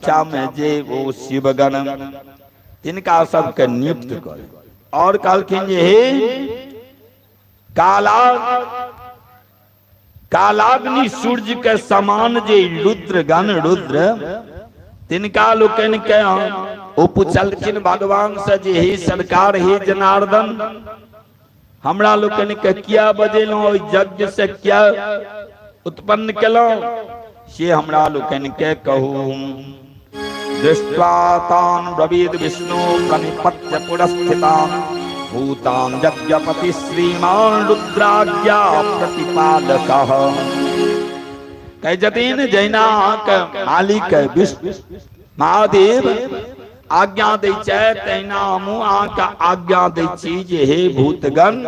संख्या में जे ओ शिवगण तिनका सबके नियुक्त कर और कहलखिन जे हे काला कालाग्नि सूर्य के समान जे रुद्रगण रुद्र तिनका लोकनि के ओ पुछलखिन भगवान से जे हे सरकार, हे जनार्दन, हमरा लोकनि के किया बजेलहुँ, ओहि यज्ञ से किया उत्पन्न केलहुँ, से हमरा लोकनि के कहू। दृष्ट्वा तान ब्रवीद विष्णु प्रणिपत्य पुरस्थितान भूतान यज्ञपति श्रीमान रुद्राज्ञा प्रतिपालकः। कहै छथिन जहिना अहाँके मालिक विष्णु महादेव आज्ञा दै छथि तहिना हमहूँ अहाँके आज्ञा दै छी जे हे भूतगण,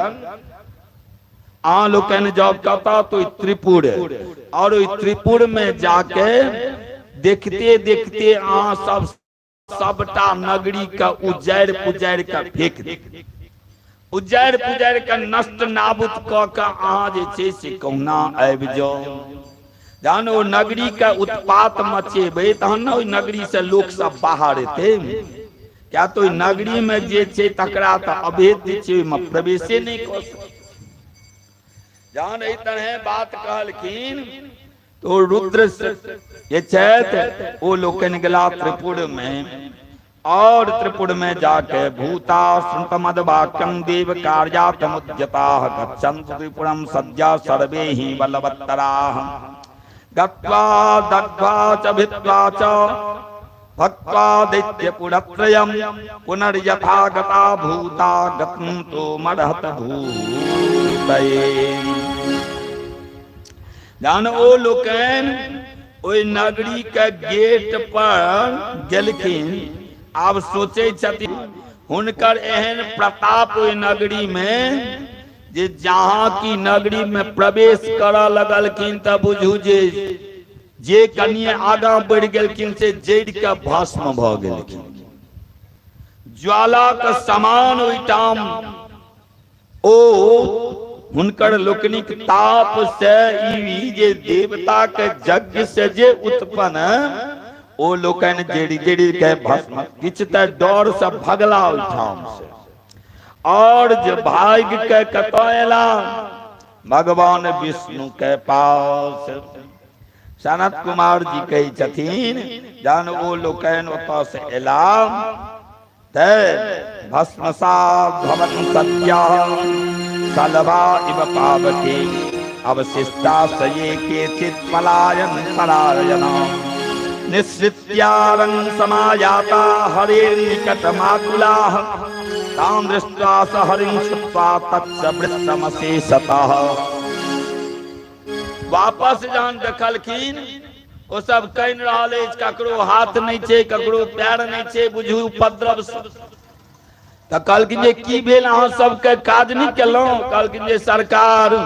अहाँ लोकनि जाउ कतऽ? तो त्रिपुर, और ओहि त्रिपुर में जाके देखते देखते अहाँ सब सबटा नगरी के उजाड़ि पुजारि के फेंक दे, उजाड़ि पुजारि के नष्ट नाबूद कऽ के अहाँ जे छै से कहुना आबि जाउ। जहन ओ नगरी के उत्पात मचेबै तहन ने ओहि नगरी से लोक सब बाहर एतै। क्या तो ओहि नगरी में जे छै तकरा तऽ अभेद्य छै, ओहिमे प्रवेशे नहि कऽ सकै। जहन एहि तरहे बात कहलखिन तो रुद्र जे छथि ओ लोकनि गेला त्रिपुर में, और त्रिपुर में जाके भूता श्रुतमद वाक्यं देव कार्यार्थमुद्यताः गच्छन्तु त्रिपुरं सद्या सर्वे हि बलवत्तराः गत्वा दग्ध्वा च भित्त्वा च भक्त्वा दैत्यपुरत्रयं पुनर्यथा गता भूता गतन्तो मरहत भूतये। जहन ओ लोकनि ओहि नगरी के गेट पर गेलखिन, आब सोचै छथिन हुनकर एहन प्रताप ओहि नगरी में जे जहाँ की नगरी में प्रवेश करऽ लगलखिन तऽ बुझू जे जे कनिए आगाँ बढ़ि गेलखिन से जड़ि के भस्म भऽ गेलखिन। ज्वाला के समान ओहिठाम ओ हुनकर लोकनिक ताप से ई जे देवता के यज्ञ से जे उत्पन्न ओ लोकनि जड़ि जड़ि के भस्म, किछु तऽ डर से भगला ओहिठाम से, और जे भागि के कतऽ एला? भगवान विष्णु के पास। सनत कुमार जी कहै छथिन जहन ओ लोकनि ओतऽ से एला ते भस्मसा भवन सत्या सलभा इव पावके अवशिष्टा सये केचित् पलायन परायणा निःसृत्यारं समायाता हरेर्निकटमाकुलाः तां दृष्ट्वा स हरिं श्रुत्वा तच्च वृत्तमशेषतः। वापस जहन देखलखिन ओ सब कनि रहल अछि, ककरो हाथ नहि छै, ककरो पैर नहि छै, बुझू उपद्रव। तऽ कहलखिन जे की भेल, अहाँ सबके काज नहि केलहुँ? कहलखिन जे सरकार,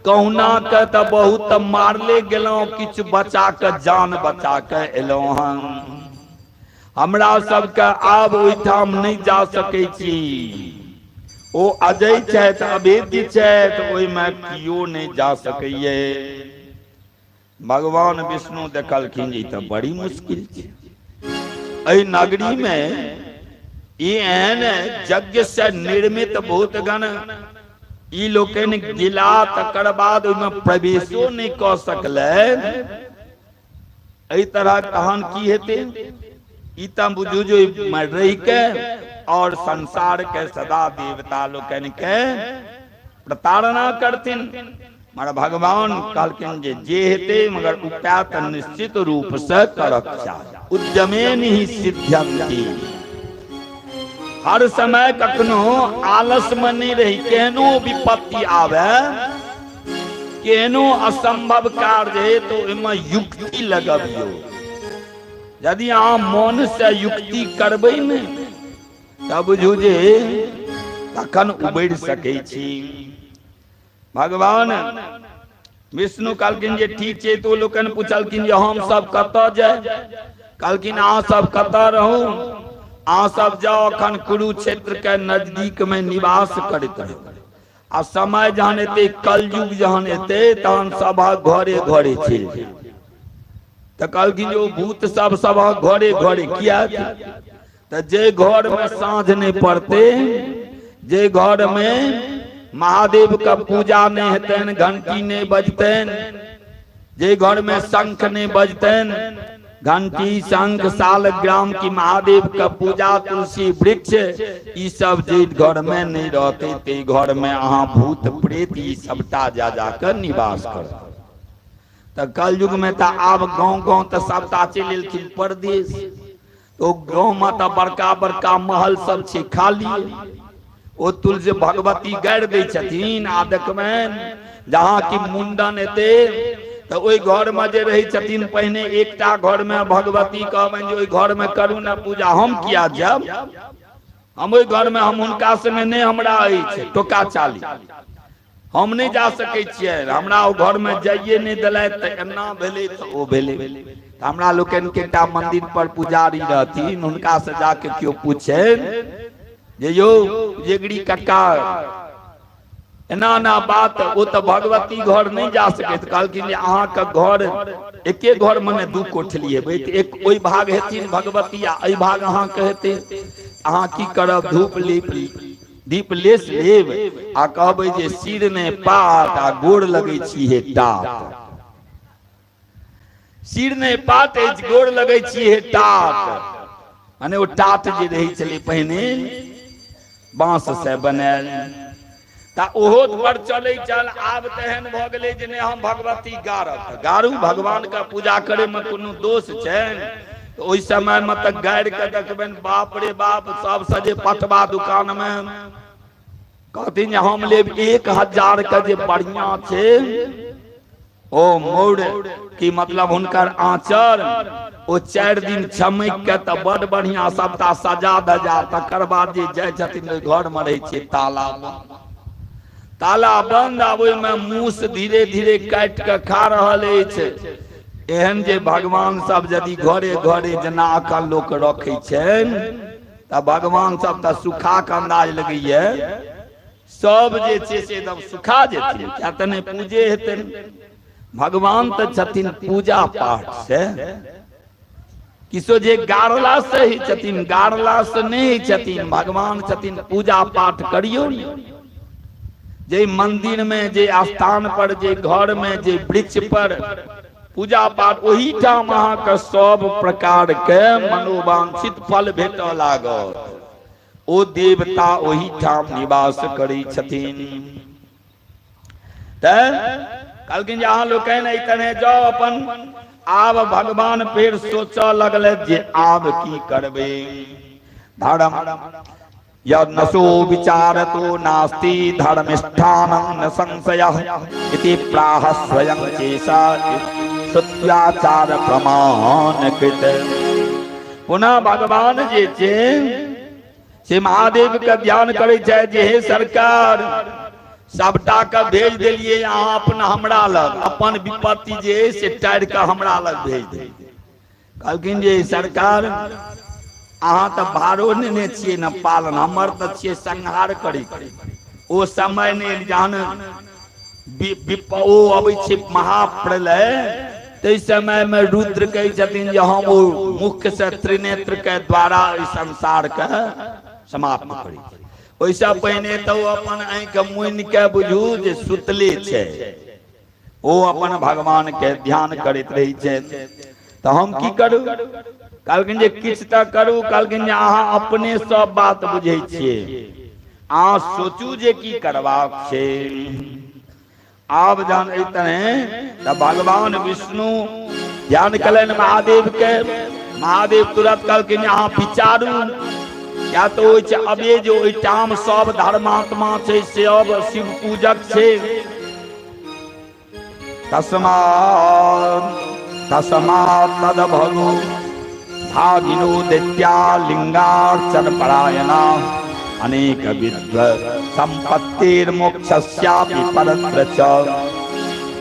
कहुना के तऽ बहुत मारले गेलहुँ, किछु बचा के जान बचा के एलहुँ हन। हमरा सबके आब ओहिठाम नहि जा सकै छी, ओ अजय छथि, अभेद्य छथि, ओहिमे केओ नहि जा सकैए। भगवान विष्णु देखलखिन ई तऽ बड़ी मुश्किल छै, एहि नगरी मे ई एहन यज्ञ से निर्मित भूतगण ई लोकनि गिला, तकर बाद ओहिमे प्रवेशो नहि कऽ सकलै, एहि तरह तहन की हेतै? ई तऽ बुझू जे ओहिमे रहि के और संसार के सदा देवता लोकनि के प्रताड़ना करथिन। मगर भगवान कहलखिन जे जे हेतै मगर उपाय तऽ निश्चित रूप से करक चाही। उद्यमे ही सिद्ध्यंती। हर समय कखनो आलस में नहीं रही, केहनो विपत्ति आवे, केहनो असंभव कार्य है तो ओहिमे युक्ति लगबियौ। यदि अहाँ मन से युक्ति करबै ने तब बुझू जे तखन उबरि सकै छी। भगवान विष्णु कहलखिन जे ठीक छै। तो लोकनि पुछलखिन जे हम सब कतऽ जाय? कहलखिन अहाँ सब कतऽ रहू, अहाँ सब जाउ अखन कुरुक्षेत्र के नजदीक में निवास करैत रहू, आ समय जहन एतै, कलयुग जहन एतै, तहन सभक घरे घरे चलि जाय। तऽ कहलखिन जे ओ भूत सब सबहक घरे घरे किया? तऽ जे घर में साँझ नहि पड़ते, जे घर में महादेव के पूजा नहि हेतनि, घंटी नहि बजतनि, जे घर में शंख नहि बजतनि, घंटी शंख सालग्राम की महादेव के पूजा, तुलसी वृक्ष, ई सब जे घर में नहीं रहते ते घर में अहाँ भूत प्रेत ई सबटा जा जाकर निवास करत। तऽ कलयुग में तऽ आब गाँव गाँव तऽ सबटा चलि एलखिन परदेश। ओ गाँव में तऽ बड़का बड़का महल सब छै खाली। ओ तुलसी भगवती गाड़ि दै छथिन आ देखबनि जहाँ कि मुंडन हेतै तऽ ओहि घर में जे रहै छथिन पहिने एकटा घर में भगवती कहबनि जे ओहि घर में करू ने पूजा, हम किया जायब, हम ओहि घर में हम हुनका संगे नहि, हमरा अछि टोका चाली, हम नहि जा सकै छियै, हमरा ओ घरमे जाइए नहि देलथि, तऽ एना भेलै तऽ ओ भेलै। तऽ हमरा लोकनिके एकटा मन्दिर पर पुजारी रहथिन, हुनकासँ जाके केओ पूछनि जे यौ जेगरी कक्का एना एना बात, ओ तऽ भगवती घर नहि जा सकैत। कहलखिन जे अहाँके घर एके घर मने दू कोठली हेबै, तऽ एक ओहि भाग हेथिन भगवती आ एहि भाग अहाँके हेतै, अहाँ की करब, धूप लीप दीप लेस लेब आ कहबै जे सिर ने पात आ गोड़ लगै छी हे टाट, सिर ने पात अछि गोड़ लगै छी हे टाट। माने ओ टाट जे रहै छलै पहिने बांस से बनायल, ता ओहो पर चलै चल। आब तेहन भऽ गेलै जे नहि हम भगवती गाड़ब तऽ गाड़ू, भगवान के पूजा करे में कोनो दोष छनि? तऽ ओहि समय मे तऽ गाड़ि के देखबनि, बाप रे बाप, सब सजे पटवा दुकान मे कहथिन जे हम लेब 1000 के जे बढ़िया छै ओ मोड़ की मतलब हुनकर आंचर, ओ 4 दिन छमकि के तऽ बड बढ़िया सबटा सजा धजा, तकर बाद जे जाइ छथिन ओहि घर मे रहै छै ताला बंद, ताला बंद, आब ओहिमे मूस धीरे धीरे काटि के खा रहल अछि। एहन जे भगवान सब यदि घरे घरे जेना अखन लोक रखै छनि तऽ भगवान सब तऽ सुखा के अंदाज लगैया, सब जे छै से एकदम सुखा जेथिन, किया तऽ नहि पूजे हेतनि। भगवान तऽ छथिन पूजा पाठ से, किसो जे गाड़ला से ही छथिन, गाड़ला से नहि छथिन, भगवान छथिन पूजा पाठ करियौ ने। जे मंदिर में, जे स्थान पर, जे घर में, जे वृक्ष पर पूजा पाठ, ओहि ठाम अहाँके सब प्रकार के मनोवांछित फल भेटऽ लागत। ओ देवता ओहि ठाम निवास करै छथिन। तऽ कहलखिन जे अहाँ लोकनि एहि तरहे जाउ अपन। आब भगवान फेर सोचऽ लगले जे आब की करबै। धर्म यनसो विचारतो नास्ति धर्मिष्ठानं न संशयः इति प्राह स्वयं चेषा सत्याचार प्रमाण कृत। पुनः भगवान जे छै से महादेव के ध्यान करै छै जे हे सरकार, सबटा के भेज देलियै अहाँ अपना हमरा लग, अपन विपत्ति जे से टारि के हमरा लग भेज देलियै। कहलखिन जे सरकार अहाँ तऽ भारो नेने छियै ने पालन, हमर तऽ छियै संहार करै। ओ समय नहि जहन ओ अबै छै महाप्रलय, ताहि समय मे रुद्र कहै छथिन जे हम ओ मुख्य से त्रिनेत्र के द्वारा एहि संसार के समाप्त करै छी। ओहिसँ पहिने तऽ ओ अपन आँखि मुनि के बुझू जे सुतले छै, ओ अपन भगवान के ध्यान करैत रहै छै। तऽ हम की करू? कहलखिन जे किछु तऽ करू। कहलखिन जे अहाँ अपने सब बात बुझै छियै, अहाँ सोचू जे की करबाक छै। आब जहन एहि तरहे तऽ भगवान विष्णु ध्यान कलनि महादेव के। महादेव तुरंत कहलखिन जे अहाँ विचारू, या तऽ ओहि छै अबे जे ओहिठाम सब धर्मात्मा छै, सब शिव पूजक छै। तस्मात् तस्मात् तद्भगो भागिनो दैत्या लिंगार्चन परायणा अनेक विद्व संपत्तिर्मोक्षस्यापि परत्र च।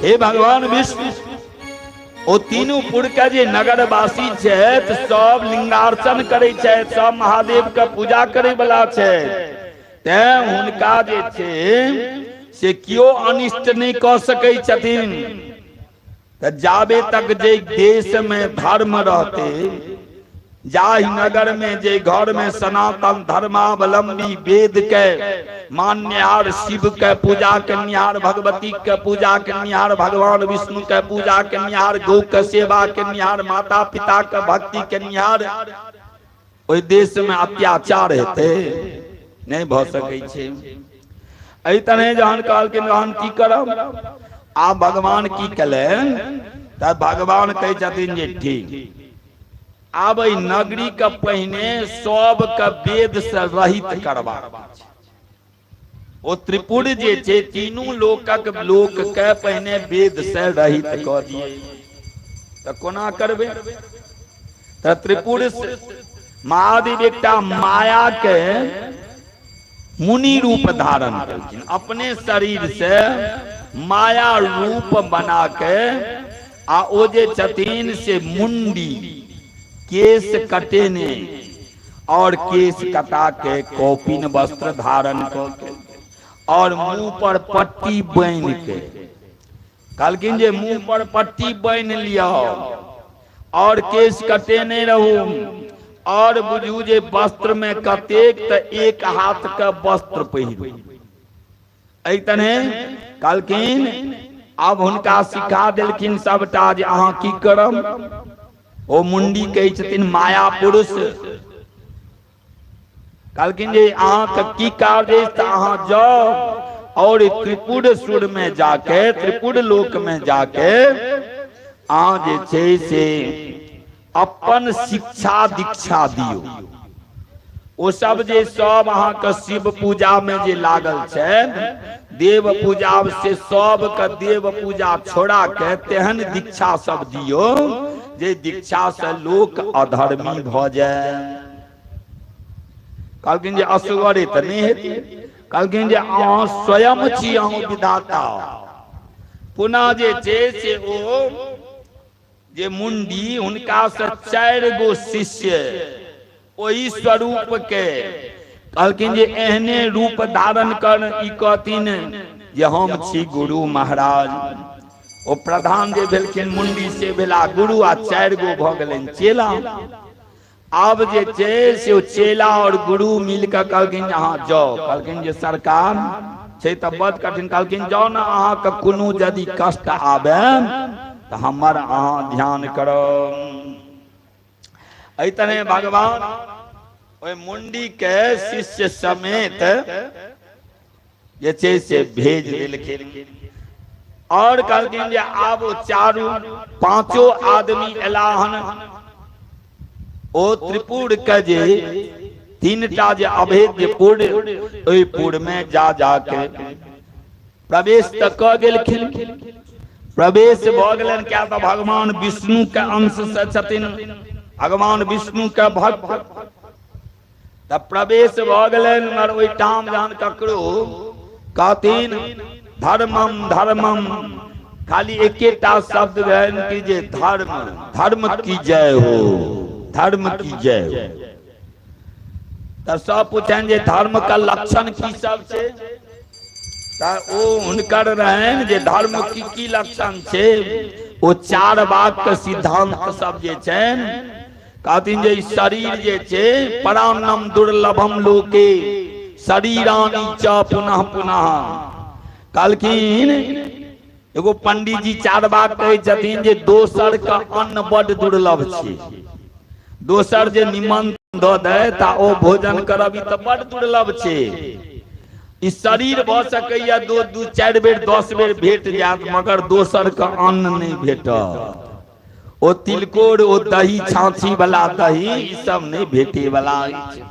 हे भगवान विष्णु, ओ तीनू पुर के जे नगरवासी छथि सब लिंगार्चन करै छथि, सब महादेव के पूजा करै वाला छथि, तें हुनका जे छै से केओ अनिष्ट नहि कऽ सकै छथिन। तऽ जाबे तक जे देश में धर्म रहते, जाहि नगर में जे घर में सनातन धर्मावलंबी वेद के मान्यहार, शिव के पूजा केनिहार, भगवती के पूजा केनिहार, भगवान विष्णु के पूजा केनिहार, गौ के सेवा केनिहार, माता पिता के भक्ति केनिहार, ओहि देश में अत्याचार हेतै नहि भऽ सकै छै। एहि तरह जहन कहलखिन तहन की करब? आब भगवान की केलनि तऽ भगवान कहै छथिन जे ठीक, आब एहि नगरी के पहिने सबके वेद से रहित करबाक छै। ओ त्रिपुर जे छै तीनू लोकक लोक के पहिने वेद से रहित कऽ दिए। तऽ कोना करबै? तऽ त्रिपुर महादेव एकटा माया के मुनि रूप धारण केलखिन, अपने शरीर से माया रूप बना के, आ ओ जे छथिन से मुंडी केश कटेने और केश कटा के कौपिन वस्त्र धारण कऽ के और मुंह पर पट्टी बान्हि के कहलखिन जे मुंह पर पट्टी बान्हि लिअ और केश कटेने रहू और बुझू जे वस्त्र में कतेक तऽ एक हाथ के वस्त्र पहिरू। एहि तरहे कहलखिन। आब हुनका सिखा देलखिन सबटा जे अहाँ की करब। ओ मुंडी कहै छथिन माया पुरुष, कहलखिन जे अहाँके की कार्य अछि? तऽ अहाँ जाउ और त्रिपुर सुर में जाके, त्रिपुर लोक में जाके अहाँ जे छै से अपन शिक्षा दीक्षा दियौ। ओ सब जे सब अहाँके शिव पूजा में जे लागल छै, देव पूजा, से सबके देव पूजा छोड़ा के तेहन दीक्षा सब दियौ जे दीक्षा से लोक अधर्मी भऽ जाय। कहलखिन जे असगरे तऽ नहि हेतै। कहलखिन जे अहाँ स्वयं छी, अहूँ विधाता। पुनः जे छै से ओ जे मुंडी हुनका से 4 गो शिष्य ओहि स्वरूप के कहलखिन जे एहने रूप धारण कर, ई कहथिन जे हम छी गुरु महाराज। ओ प्रधान जे भेलखिन मुंडी से भेला गुरु, आ 4 गो भऽ गेलनि चेला। आब जे छै से ओ चेला और गुरु मिल कऽ कहलखिन जे अहाँ जाउ। कहलखिन जे सरकार छै तऽ बड कठिन। कहलखिन जाउ ने, अहाँके कोनो यदि कष्ट आबे तऽ हमर अहाँ ध्यान करब। एहि तरहे भगवान ओहि मुंडी के शिष्य समेत जे छै से भेज देलखिन और कहलखिन जे आब ओ चारू पांचो आदमी एला हन। ओ त्रिपुर के जे 3टा जे अभेद्य पुर, ओहि पुर में जा जा के प्रवेश तऽ कऽ गेलखिन। प्रवेश भऽ गेलनि, क्या तऽ भगवान विष्णु के अंश से छथिन, भगवान विष्णु के भक्त। तऽ प्रवेश भऽ गेलनि, मगर ओहिठाम जहन ककरो कहथिन धर्मम धर्मम, खाली एकेटा शब्द रहनि कि जे धर्म, धर्म की जय हो, धर्म की जय हो। तऽ सब पूछनि जे धर्म का लक्षण की सब छै? तऽ ओ हुनकर रहनि जे धर्म की की लक्षण छै। ओ 4 वाक्य सिद्धांत सब जे छनि, कहथिन जे शरीर जे छै परान्नम दुर्लभम लोके शरीरानी च पुनः पुनः। कहलखिन एगो पंडीजी 4 बात कहै छथिन जे दोसर के अन्न बड दुर्लभ छै, दोसर जे निमंत्रण दऽ दे तऽ ओ भोजन करब ई तऽ बड दुर्लभ छै। ई शरीर भऽ सकैया 2 2 4 बेर 10 बेर भेट जायत, मगर दोसर के अन्न नहि भेटत। ओ तिलकोर, ओ दही, छाछी वाला दही, ई सब नहि भेटे वाला अछि।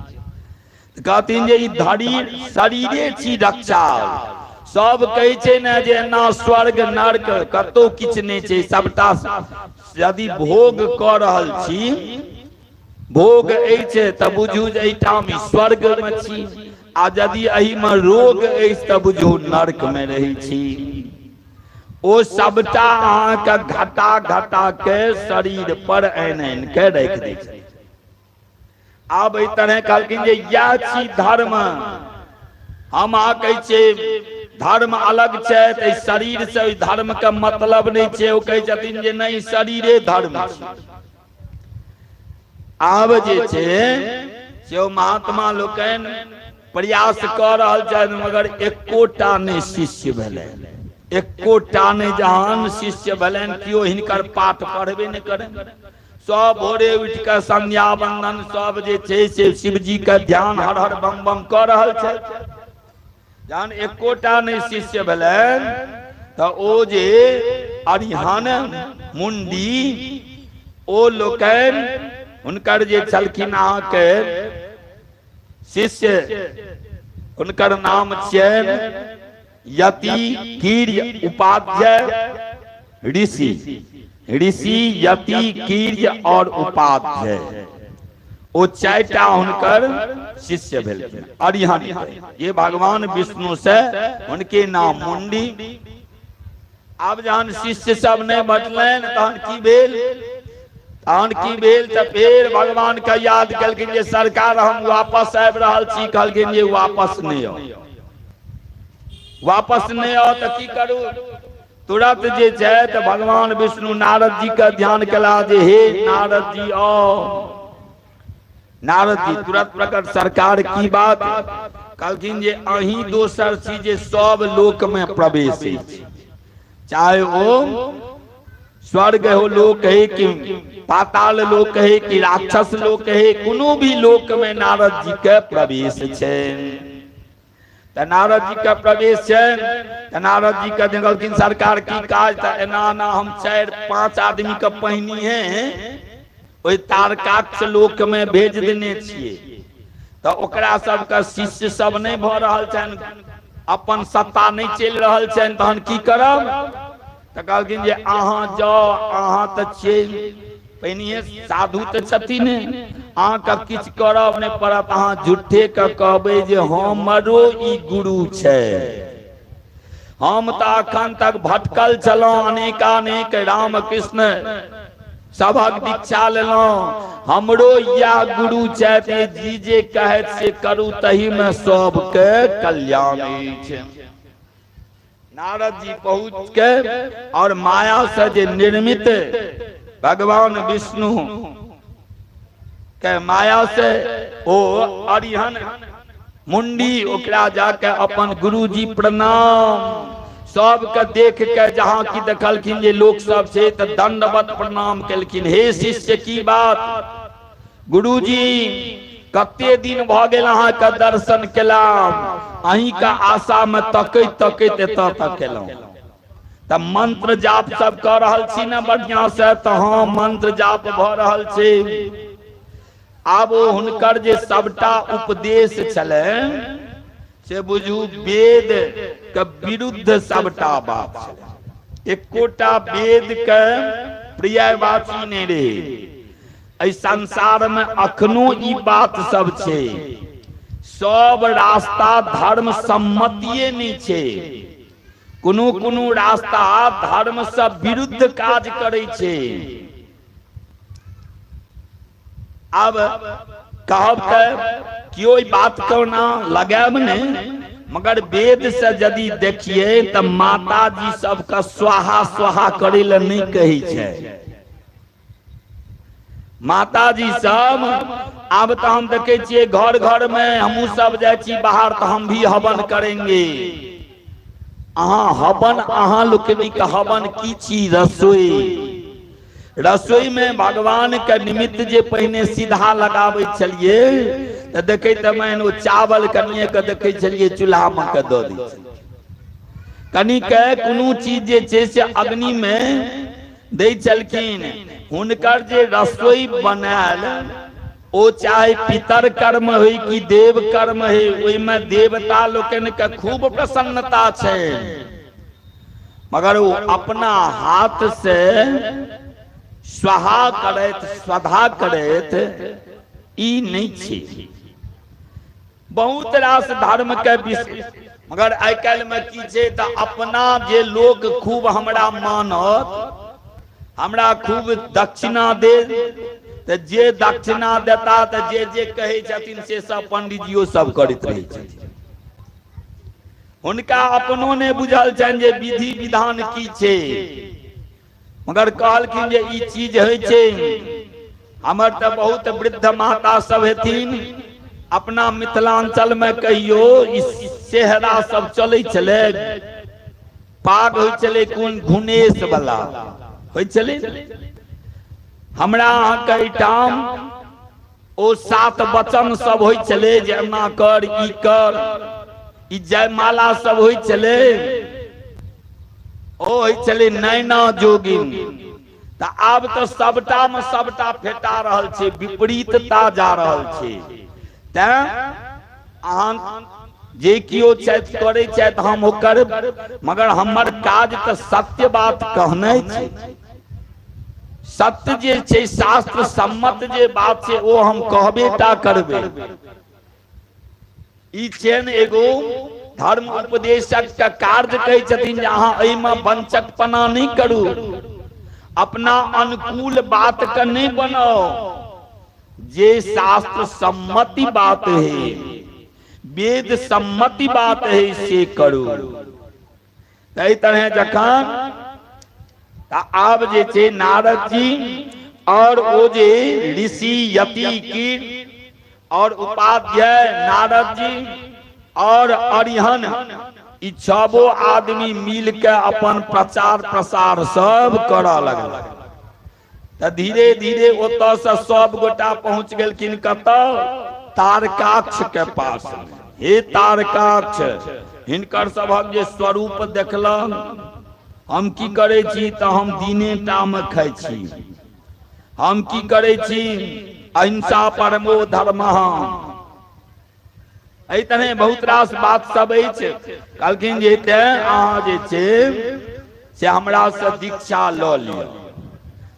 कहथिन जे ई धरी शरीरे छी रक्षा। सब कहै छै ने जे एना स्वर्ग नर्क कतौ किछु नहि छै, सबटा यदि भोग कऽ रहल छी, भोग अछि तऽ बुझू जे एहिठाम स्वर्ग मे छी, आ यदि एहिमे रोग अछि तऽ बुझू नर्क मे रहै छी। ओ सबटा अहाँके घटा घटा के शरीर पर आनि आनि के राखि दै छै। आब एहि तरह कहलखिन जे इएह छी धर्म। हम अहाँ कहै छियै धर्म अलग छै तऽ शरीर से ओहि धर्म के मतलब नहि छै। ओ कहै छथिन जे नहि, शरीरे धर्म छै। आब जे छै से ओ महात्मा लोकनि प्रयास कऽ रहल छथि, मगर एकोटा नहि शिष्य भेलनि, एकोटा नहि। जहन शिष्य भेलनि, केओ हिनकर पाठ पढ़बे नहि करनि। सब भोरे उठि कऽ संध्या बंदन सब जे छै से शिवजी के ध्यान हर हर बम बम कऽ रहल छै। जहन एकोटा नहि शिष्य भेलनि तऽ ओ जे अरिहन मुंडी ओ लोकनि हुनकर जे छलखिन अहाँके शिष्य, हुनकर नाम छियनि यति कीर्य उपाध्याय ऋषि, ऋषि यति कीर्य और उपाध्याय, ओ चारिटा हुनकर शिष्य भेलखिन अरिहन जे भगवान विष्णु से, हुनके नाम मुंडी। आब जहन शिष्य सब नहि भेटलनि तहन की भेल? तहन की भेल तऽ फेर भगवान के याद केलखिन जे सरकार, हम वापस आबि रहल छी। कहलखिन जे वापस नहि आउ, वापस नहि आउ। तऽ की करू? तुरंत जे छै तऽ भगवान विष्णु नारद जी के ध्यान केला जे हे नारद जी, आओ। नारद जी तुरंत प्रकट, सरकार की बात? कहलखिन जे अहीं दोसर छी जे सब लोक में प्रवेश अछि, चाहे ओ स्वर्ग हो लोक है कि पाताल लोक है कि राक्षस लोक है, कोनो भी लोक में नारद जी के प्रवेश छै। तऽ नारद जी के प्रवेश छै तऽ नारद जी के देखलखिन, सरकार की काज? तऽ एना एना हम 4-5 आदमी के पहिनी है ओहि तारकाक्ष लोक में भेज देने छियै, तऽ ओकरा सबके शिष्य सब नहि भऽ रहल छनि, अपन सत्ता नहि चलि रहल छनि, तहन की करब? तऽ कहलखिन जे अहाँ जाउ, अहाँ तऽ छियै पहिनहिए साधु तऽ छथिन, अहाँके किछु करब नहि पड़त, अहाँ झूठे के कहबै जे हमरो ई गुरु छै, हम तऽ अखन तक भटकल छलहुँ, अनेकानेक राम कृष्ण सभक दीक्षा लेलहुँ, हमरो इएह गुरु छथि, जी जे कहैत से करू, तही मे सबके कल्याण अछि। नारद जी पहुँच के और माया से जे निर्मित भगवान विष्णु के माया से ओ अरिहन मुंडी ओकरा जाके अपन गुरुजी प्रणाम, सबके देख के जहाँ की देखलखिन जे लोक सब छै तऽ दंडवत प्रणाम केलखिन। हे शिष्य, की बात? गुरुजी, कते दिन भऽ गेल अहाँके दर्शन केलाम, अहींके आशा मे तकैत तकैत एतऽ तक केलहुँ। तऽ मंत्र जाप सब कऽ रहल छी ने बढ़िया से? तऽ हँ, मंत्र जाप भऽ रहल छै। आब ओ हुनकर जे सबटा उपदेश छलनि से बुझू वेद के विरुद्ध सबटा बात छलै, एकोटा वेद के प्रियवाची नहि रहे। एहि संसार में अखनो ई बात सब छै, सब रास्ता धर्म सम्मतिये नहि छै, कोनो कोनो रास्ता धर्म से विरुद्ध काज करै छै। आब कहब तऽ केओ ई बात कोना लगायब नहि, मगर वेद से यदि देखिए तऽ माताजी सबके स्वाहा स्वाहा करै लए नहि कहै छै माताजी सब। आब तऽ हम देखे छियै घर घर में, हमहूँ सब जाइ छी बाहर तऽ हम भी हवन करेंगे। अहाँ हवन, अहाँ लोकनिक हवन की छी? रसोई। रसोई में भगवान के निमित्त जे पहिने सीधा लगाबै छलियै तऽ देखै तऽ मैन ओ चावल कनिए के देखै छलियै चूल्हा मे के दऽ दै छलियै, कनि के कोनो चीज जे छै से अग्नि मे दै छलखिन। हुनकर जे रसोई बनायल ओ चाहे पितर कर्म होइ कि देव कर्म होइ, ओहिमे देवता लोकनि के खूब प्रसन्नता छै, मगर ओ अपना हाथ से स्वाहा करैत स्वधा करैत ई नहि छै। बहुत रास धर्म के विषय, मगर आइ काल्हि मे की छै तऽ अपना जे लोक खूब हमरा मानत, हमरा खूब दक्षिणा दे, तऽ जे दक्षिणा देता तऽ जे जे कहै छथिन से सब पंडीजियो सब करैत रहै छथिन। हुनका अपनो नहि बुझल छनि जे विधि विधान की छै, मगर कहलखिन जे ई चीज होइ छै। हमर तऽ बहुत वृद्ध माता सब हेथिन, अपना मिथिलांचल में कहियो ई सेहरा सब चलै छलै, पाग होइ छलै कोन घुनेश वाला होइ छलै। हमरा अहाँके एहिठाम ओ सात वचन सब होइ छलै जे एना कर, ई कर, ई जयमाला सब होइ छलै, ओ होइ छलै नैना जोगिन। तऽ आब तऽ सबटा मे सबटा फेटा रहल छै, विपरीतता जा रहल छै। तैं अहाँ जे केओ छथि करै छथि, हम ओकर, मगर हमर काज तऽ सत्य बात कहनाइ छै। सत्य जे छै, शास्त्र सम्मत जे बात छै, ओ हम कहबे टा करबै। ई छियनि एगो धर्म उपदेशक के कार्य। कहै छथिन जे अहाँ एहिमे वंचकपना नहि करू, अपना अनुकूल बात के नहि बनाउ, जे शास्त्र सम्मति बात है, वेद सम्मति बात है, से करू। ताहि तरह जखन आब जे छै नारद जी और ओ जे ऋषि यति की और उपाध्याय नारद जी और अरिहन, ई छबो आदमी मिल के अपन प्रचार प्रसार सब करऽ लगल। तऽ धीरे धीरे ओतऽ से सब गोटा पहुंच गेलखिन कतऽ? तारकाक्ष के पास। हे तारकाक्ष, हिनकर सभक जे स्वरूप देखलक, हम की करै छी तऽ हम दिने टा मे खाइ छी, हम की करै छी, अहिंसा परमो धर्म, एहि तरहे बहुत रास बात सब अछि। कहलखिन जे तें अहाँ जे छै से हमरा से दीक्षा लऽ लिअ।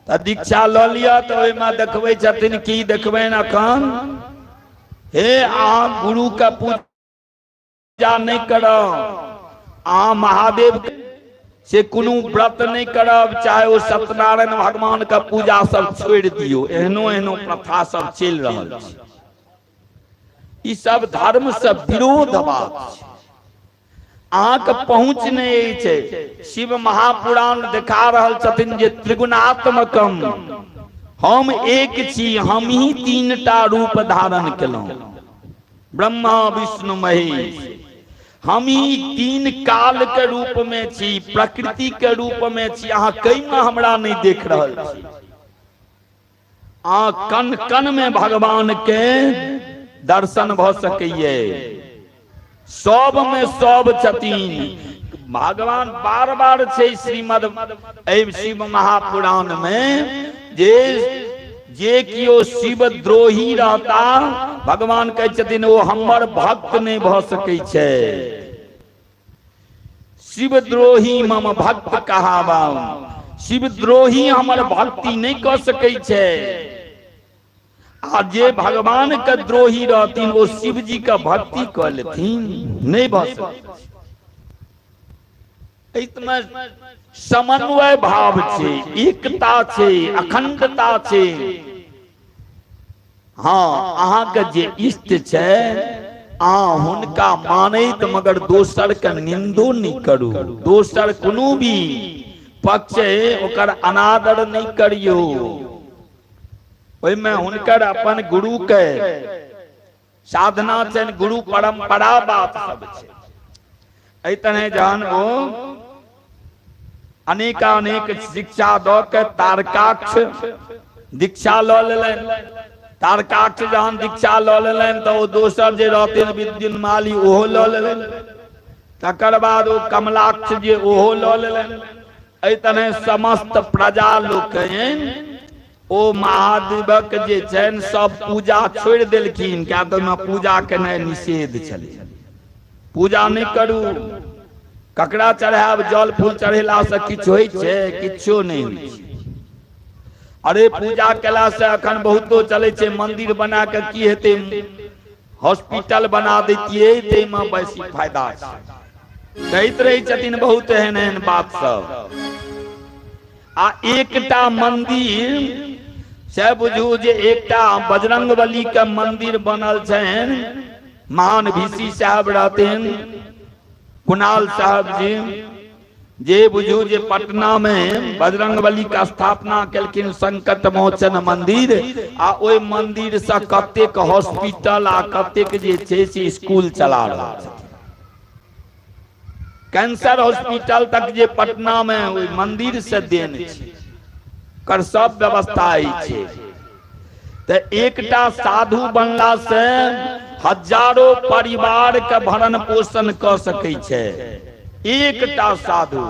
तऽ दीक्षा लऽ लिअ तऽ ओहिमे देखबै छथिन की देखबनि अखन? हे अहाँ गुरु के पूजा नहि करब, अहाँ महादेव से कोनो व्रत नहि करब, चाहे ओ सत्यनारायण भगवान के पूजा सब छोड़ि दियौ। एहनो एहनो प्रथा सब चलि रहल छै। ई सब धर्म से विरोध बात छै। अहाँके पहुँच नहि अछि। शिव महापुराण देखा रहल छथिन जे त्रिगुणात्मकम, हम एक छी, हम ही तीनटा रूप धारण केलहुँ, ब्रह्मा विष्णु महेश। हम ही तीन काल के रूप में छी, प्रकृति के रूप में छी। अहाँ कई में हमरा नहीं देख रहल छी। आ कन कन में भगवान के दर्शन भ सकैये, सब में सब छथिन भगवान। बार बार छै श्रीमद एहि शिव महापुराण में जे जे कियो शिव द्रोही रहता, भगवान कहै छथिन ओ हमर भक्त नहि भऽ सकै छै। शिवद्रोही मम भक्त कहाबम, शिवद्रोही हमर भक्ति नहि कऽ सकै छै। आ जे भगवान के द्रोही रहथिन ओ शिवजी के भक्ति कऽ लेथिन? नहि भऽ सकै। एहिमे समन्वय भाव छै, एकता छै, अखंडता छै। हँ, अहाँके जे इष्ट छै अहाँ हुनका मानैत, मगर दोसर के निंदो नहि करू, दोसर कोनो भी पक्ष है ओकर अनादर नहि करियौ। ओहिमे हुनकर अपन गुरु के साधना छनि, गुरु परंपरा बात सब छै। एहि तरह जहन ओ अनेकानेक शिक्षा दऽ के तारकाक्ष दीक्षा लऽ लेलनि। तारकाक्ष जहन दीक्षा लऽ लेलनि तऽ ओ दोसर जे रहथिन विद्युन्माली, ओहो लऽ लेलनि। तकर बाद ओ कमलाक्ष जे, ओहो लऽ लेलनि। एहि तरह समस्त प्रजा लोकनि ओ महादेवक जे छनि सब पूजा छोड़ि देलखिन, किया तऽ ओहिमे पूजा केनाइ निषेध छलै। पूजा नहि करू, ककरा चढ़ायब? जल फूल चढ़ेलासँ किछु होइ छै? किछो नहि होइ छै। अरे पूजा केलासँ अखन बहुतो चलै छै, मंदिर बना कऽ की हेतै? हॉस्पिटल बना दैतियै, ताहिमे बेसी फायदा छै। कहैत रहै छथिन बहुत एहन एहन बात सब। आ एकटा मंदिर से बुझू जे एकटा बजरंग बली के मंदिर बनल छनि, महान भीसी साहब रहथिन। कुणाल साहब जी जे बुझू जे पटना में बजरंगबली के स्थापना केलखिन संकट मोचन मंदिर, आ ओहि मंदिर से कतेक हॉस्पिटल आ कतेक जे छै से स्कूल चला रहल छथिन। कैंसर हॉस्पिटल तक जे पटना में ओहि मंदिर से देन छै, कर सब व्यवस्था अछि। तऽ एकटा साधु बनला से हजारों परिवार के भरण पोषण कऽ सकै छै। एकटा साधु,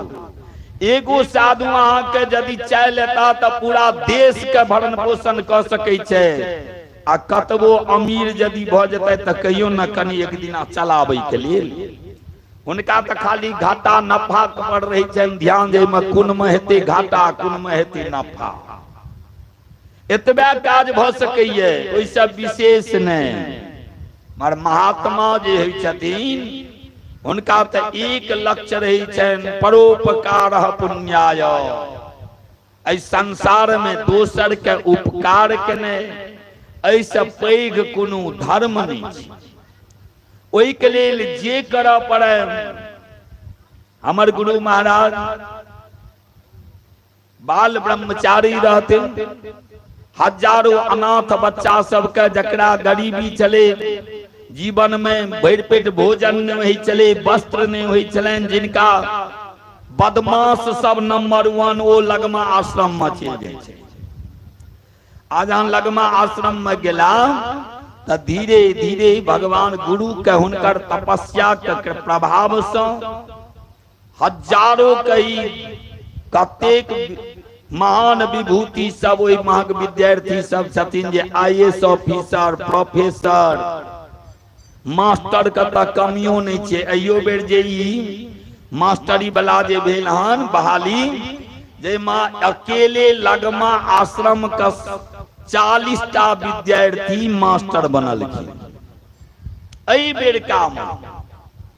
एगो साधु अहाँके यदि चाय लेता तऽ पूरा देश के भरण पोषण कऽ सकै छै। आ कतबो अमीर यदि भऽ जेतै तऽ कहियो ने कनि एक दिना चलाबै के लेल हुनका तऽ खाली घाटा नफा पर रहै छनि ध्यान, जाहिमे कोनमे हेतै घाटा कोनमे हेतै नफा, एतबे काज भऽ सकैए, ओहिसँ विशेष नहि। मगर महात्मा जे होइ छथिन हुनका तऽ एक लक्ष्य रहै छनि, परोपकार पुण्याय। एहि संसार मे दोसर के उपकार केने एहिसँ पैघ कोनो धर्म नहि छै। ओहिके लेल जे करऽ पड़े, हमर गुरु महाराज बाल ब्रह्मचारी रहथिन, हजारों अनाथ बच्चा सबके जकरा गरीबी चले, जीवन में भरि पेट भोजन नहीं होइ छलै, वस्त्र नहीं होइ छलनि, जिनका बदमाश सब नंबर 1 ओ लगमा आश्रम में चलि जाइ छै। आ जहन लगमा आश्रम में गेला तऽ धीरे धीरे भगवान गुरु के हुनकर तपस्या के प्रभाव से हजारों कई कतेक महान विभूति सब ओहि महक विद्यार्थी सब छथिन जे I S officer, professor, master के तऽ कमियो नहि छै। अहियो बेर जे ई मास्टरी वाला जे भेल हन बहाली, जाहिमे अकेले लगमा आश्रम के 40 टा विद्यार्थी मास्टर बनलखिन एहि बेर काम।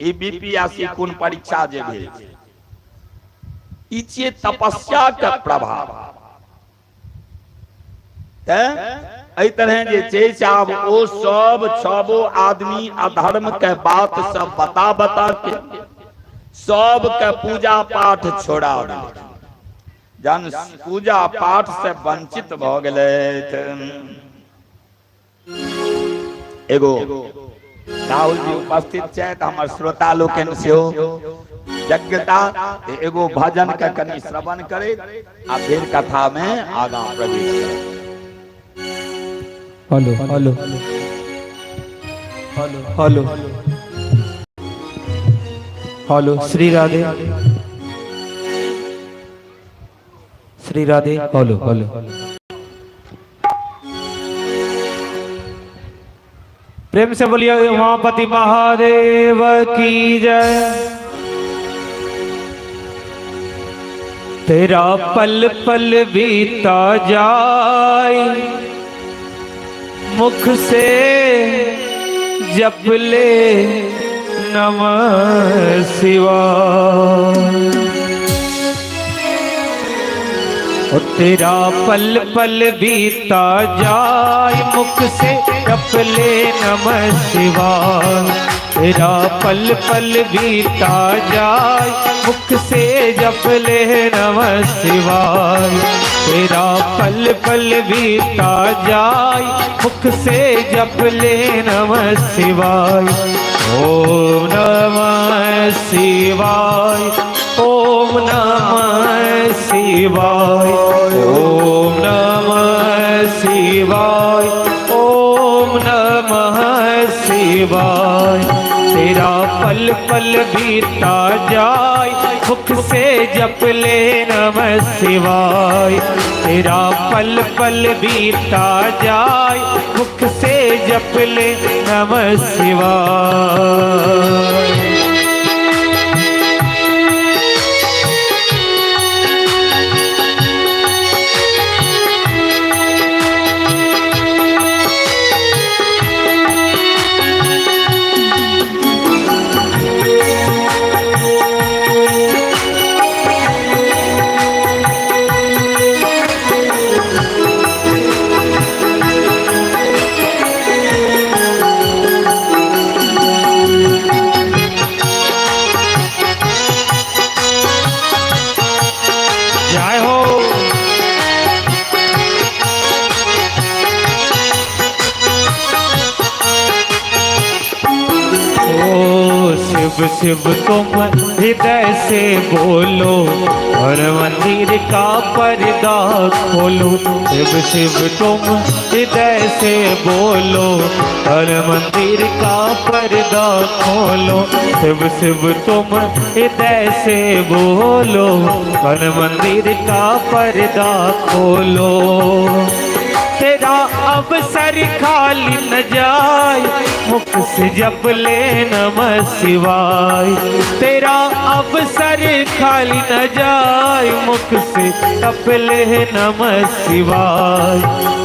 ई बीपीएससी कोन परीक्षा जे भेल छै, ई छियै तपस्या के प्रभाव। तें एहि तरह जे छै से आब ओ सब छबो आदमी अधर्म के बात सब बता बता के सबके पूजा पाठ छोड़ा देलखिन। जहन पूजा पाठ से वंचित भऽ गेलै, एगो राहुल जी उपस्थित छथि, हमर श्रोता लोकनि सेहो यज्ञता एगो भजन के कनि श्रवण करैत आ फिर कथा में आगाँ प्रवेश करैत। Hello hello hello hello, Shri Radhe Shri Radhe. Hello hello, प्रेम से बोलिए उमापति महादेव की जय। तेरा पल पल बीता जाए, मुख से जप ले नमः शिवाय। तेरा पल पल बीता जाए, मुख से जप ले नमः शिवाय। तेरा पल पल बीता जाए, मुख से जप ले नमः शिवाय। तेरा पल पल बीता जाए, मुख से जप ले नमः शिवाय। ओम नमः शिवाय, ओम नमः शिवाय, ओम नमः शिवाय, ओम नमः शिवाय। तेरा पल पल बीता जाए, मुख से जप ले नमः शिवाय। तेरा पल पल बीता जाए, मुख से जप ले नमः शिवाय। शिव शिव तुम हृदय से बोलो, हर मंदिर का पर्दा खोलो। शिव शिव तुम हृदय से बोलो, हर मंदिर का पर्दा खोलो। शिव शिव तुम हृदय से बोलो, हर मंदिर का पर्दा खोलो। तेरा अवसर खाली न जाए, मुख से जप ले नमः शिवाय। तेरा अवसर खाली न जाए, मुख से जप ले नमः शिवाय।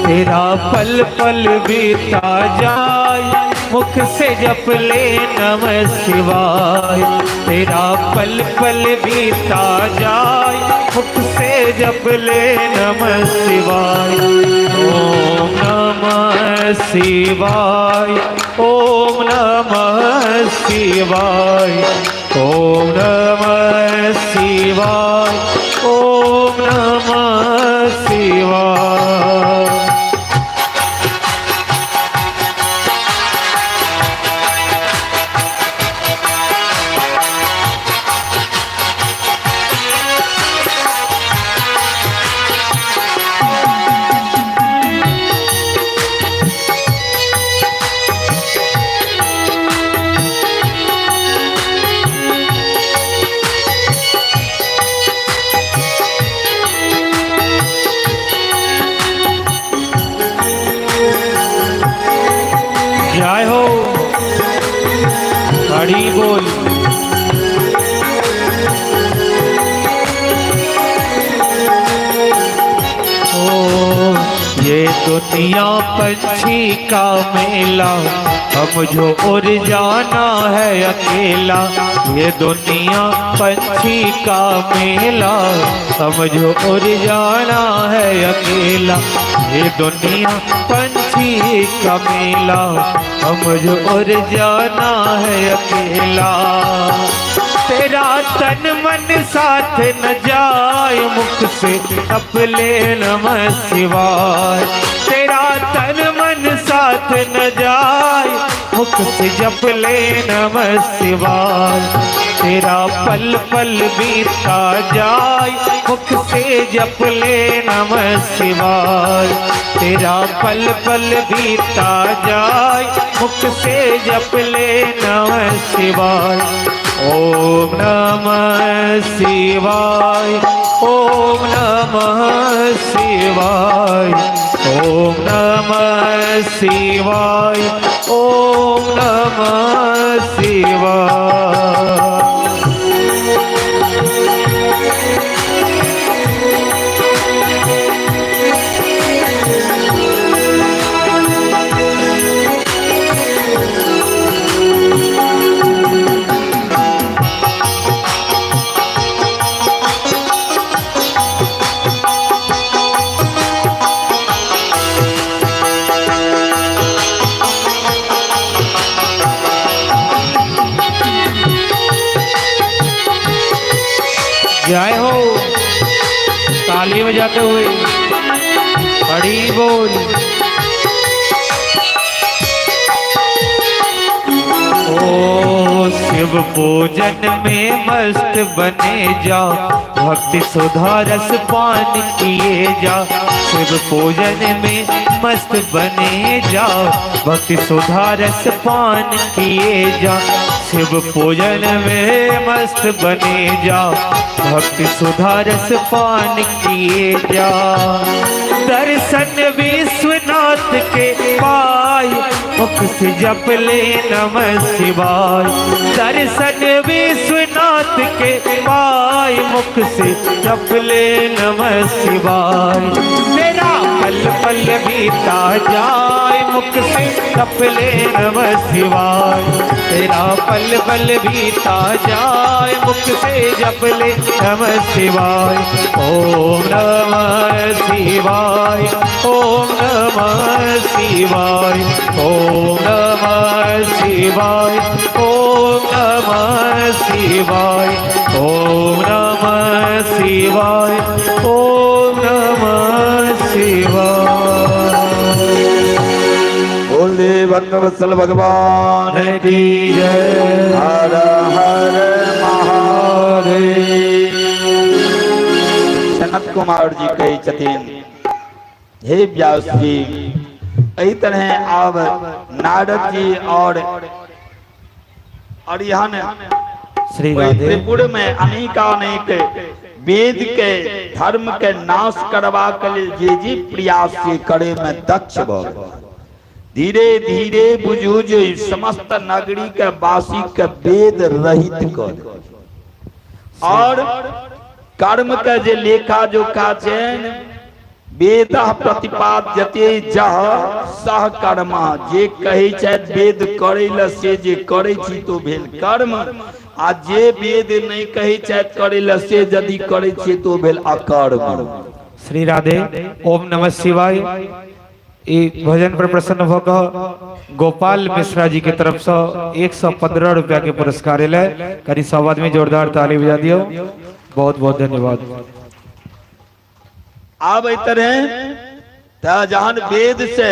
तेरा पल पल बीता जाए, मुख से जप ले नमः शिवाय। तेरा पल पल बीता जाए, मुख से जप ले नमः शिवाय। ओम नमः शिवाय, ओम नमः शिवाय, ओम नमः शिवाय, ओम नमः शिवाय। जय हो, हरि बोल। ओ ये दुनिया पंछी का मेला, हम जो उड़ जाना है अकेला। ये दुनिया पंछी का मेला, हम जो उड़ जाना है अकेला। ये दुनिया पंछी का मेला, हम जो उड़ जाना है अकेला। तेरा तन मन साथ न जाए, मुख से जप ले नमः शिवाय। तेरा तन मन साथ न जाए, मुख से जप ले नमः शिवाय। तेरा पल पल बीता जाए, मुख से जप ले नमः शिवाय। तेरा पल पल बीता जाए, मुख से जप ले नमः शिवाय। ओम नमः शिवाय, ओम नमः शिवाय, ओम नमः शिवाय, ओम नमः शिवाय। जय हो, ताली बजाते हुए हरि बोल। ओ शिव पूजन में मस्त बने जा, भक्ति सुधा रस पान किए जा। शिव पूजन में मस्त बने जा, भक्ति सुधा रस पान किए जा। शिव पूजन में मस्त बने जा, भक्ति सुधा रस पान किए जा। दर्शन विश्वनाथ के पाए, मुख से जप ले नमः शिवाय। दर्शन विश्वनाथ के पाए, मुख से जप ले नमः शिवाय। तेरा पल पल बीता जाए, मुख से जप ले नमः शिवाय। तेरा पल पल बीता जाए, मुख से जप ले नमः शिवाय। ओम नमः शिवाय, ओम नमः शिवाय, ओम नमः शिवाय, ओम नमः शिवाय, ओम नमः शिवाय, ओम नमः शिवाय। बोले भगवान। भक्तवत्सल भगवान की जय। हर हर महादेव। सनत कुमार जी कहै छथिन, हे व्यास जी, एहि तरह आब नारद जी और अरिहन श्री राधे त्रिपुर में अनेकानेक वेद के धर्म के नाश करबा के लेल जे जे प्रयास से करे में दक्ष भऽ गेल। धीरे धीरे बुझू जे समस्त नगरी के वासी के वेद रहित कर और कर्म के जे लेखा जोखा छनि, वेद प्रतिपाद्यते जह सह कर्म, जे कहै छथि वेद करै लए से जे करै छी तो भेल कर्म, आ जे वेद नहि कहै छथि करै लए से यदि करै छियै तो भेल अकर्म। श्री राधे। ओम नमः शिवाय। ई भजन पर प्रसन्न भऽ कऽ गोपाल मिश्रा जी के तरफ से 115 रुपया के पुरस्कार एलै। कनि सब आदमी जोरदार ताली बजा दियौ। बहुत बहुत धन्यवाद। आब एहि तरह तऽ जहन वेद से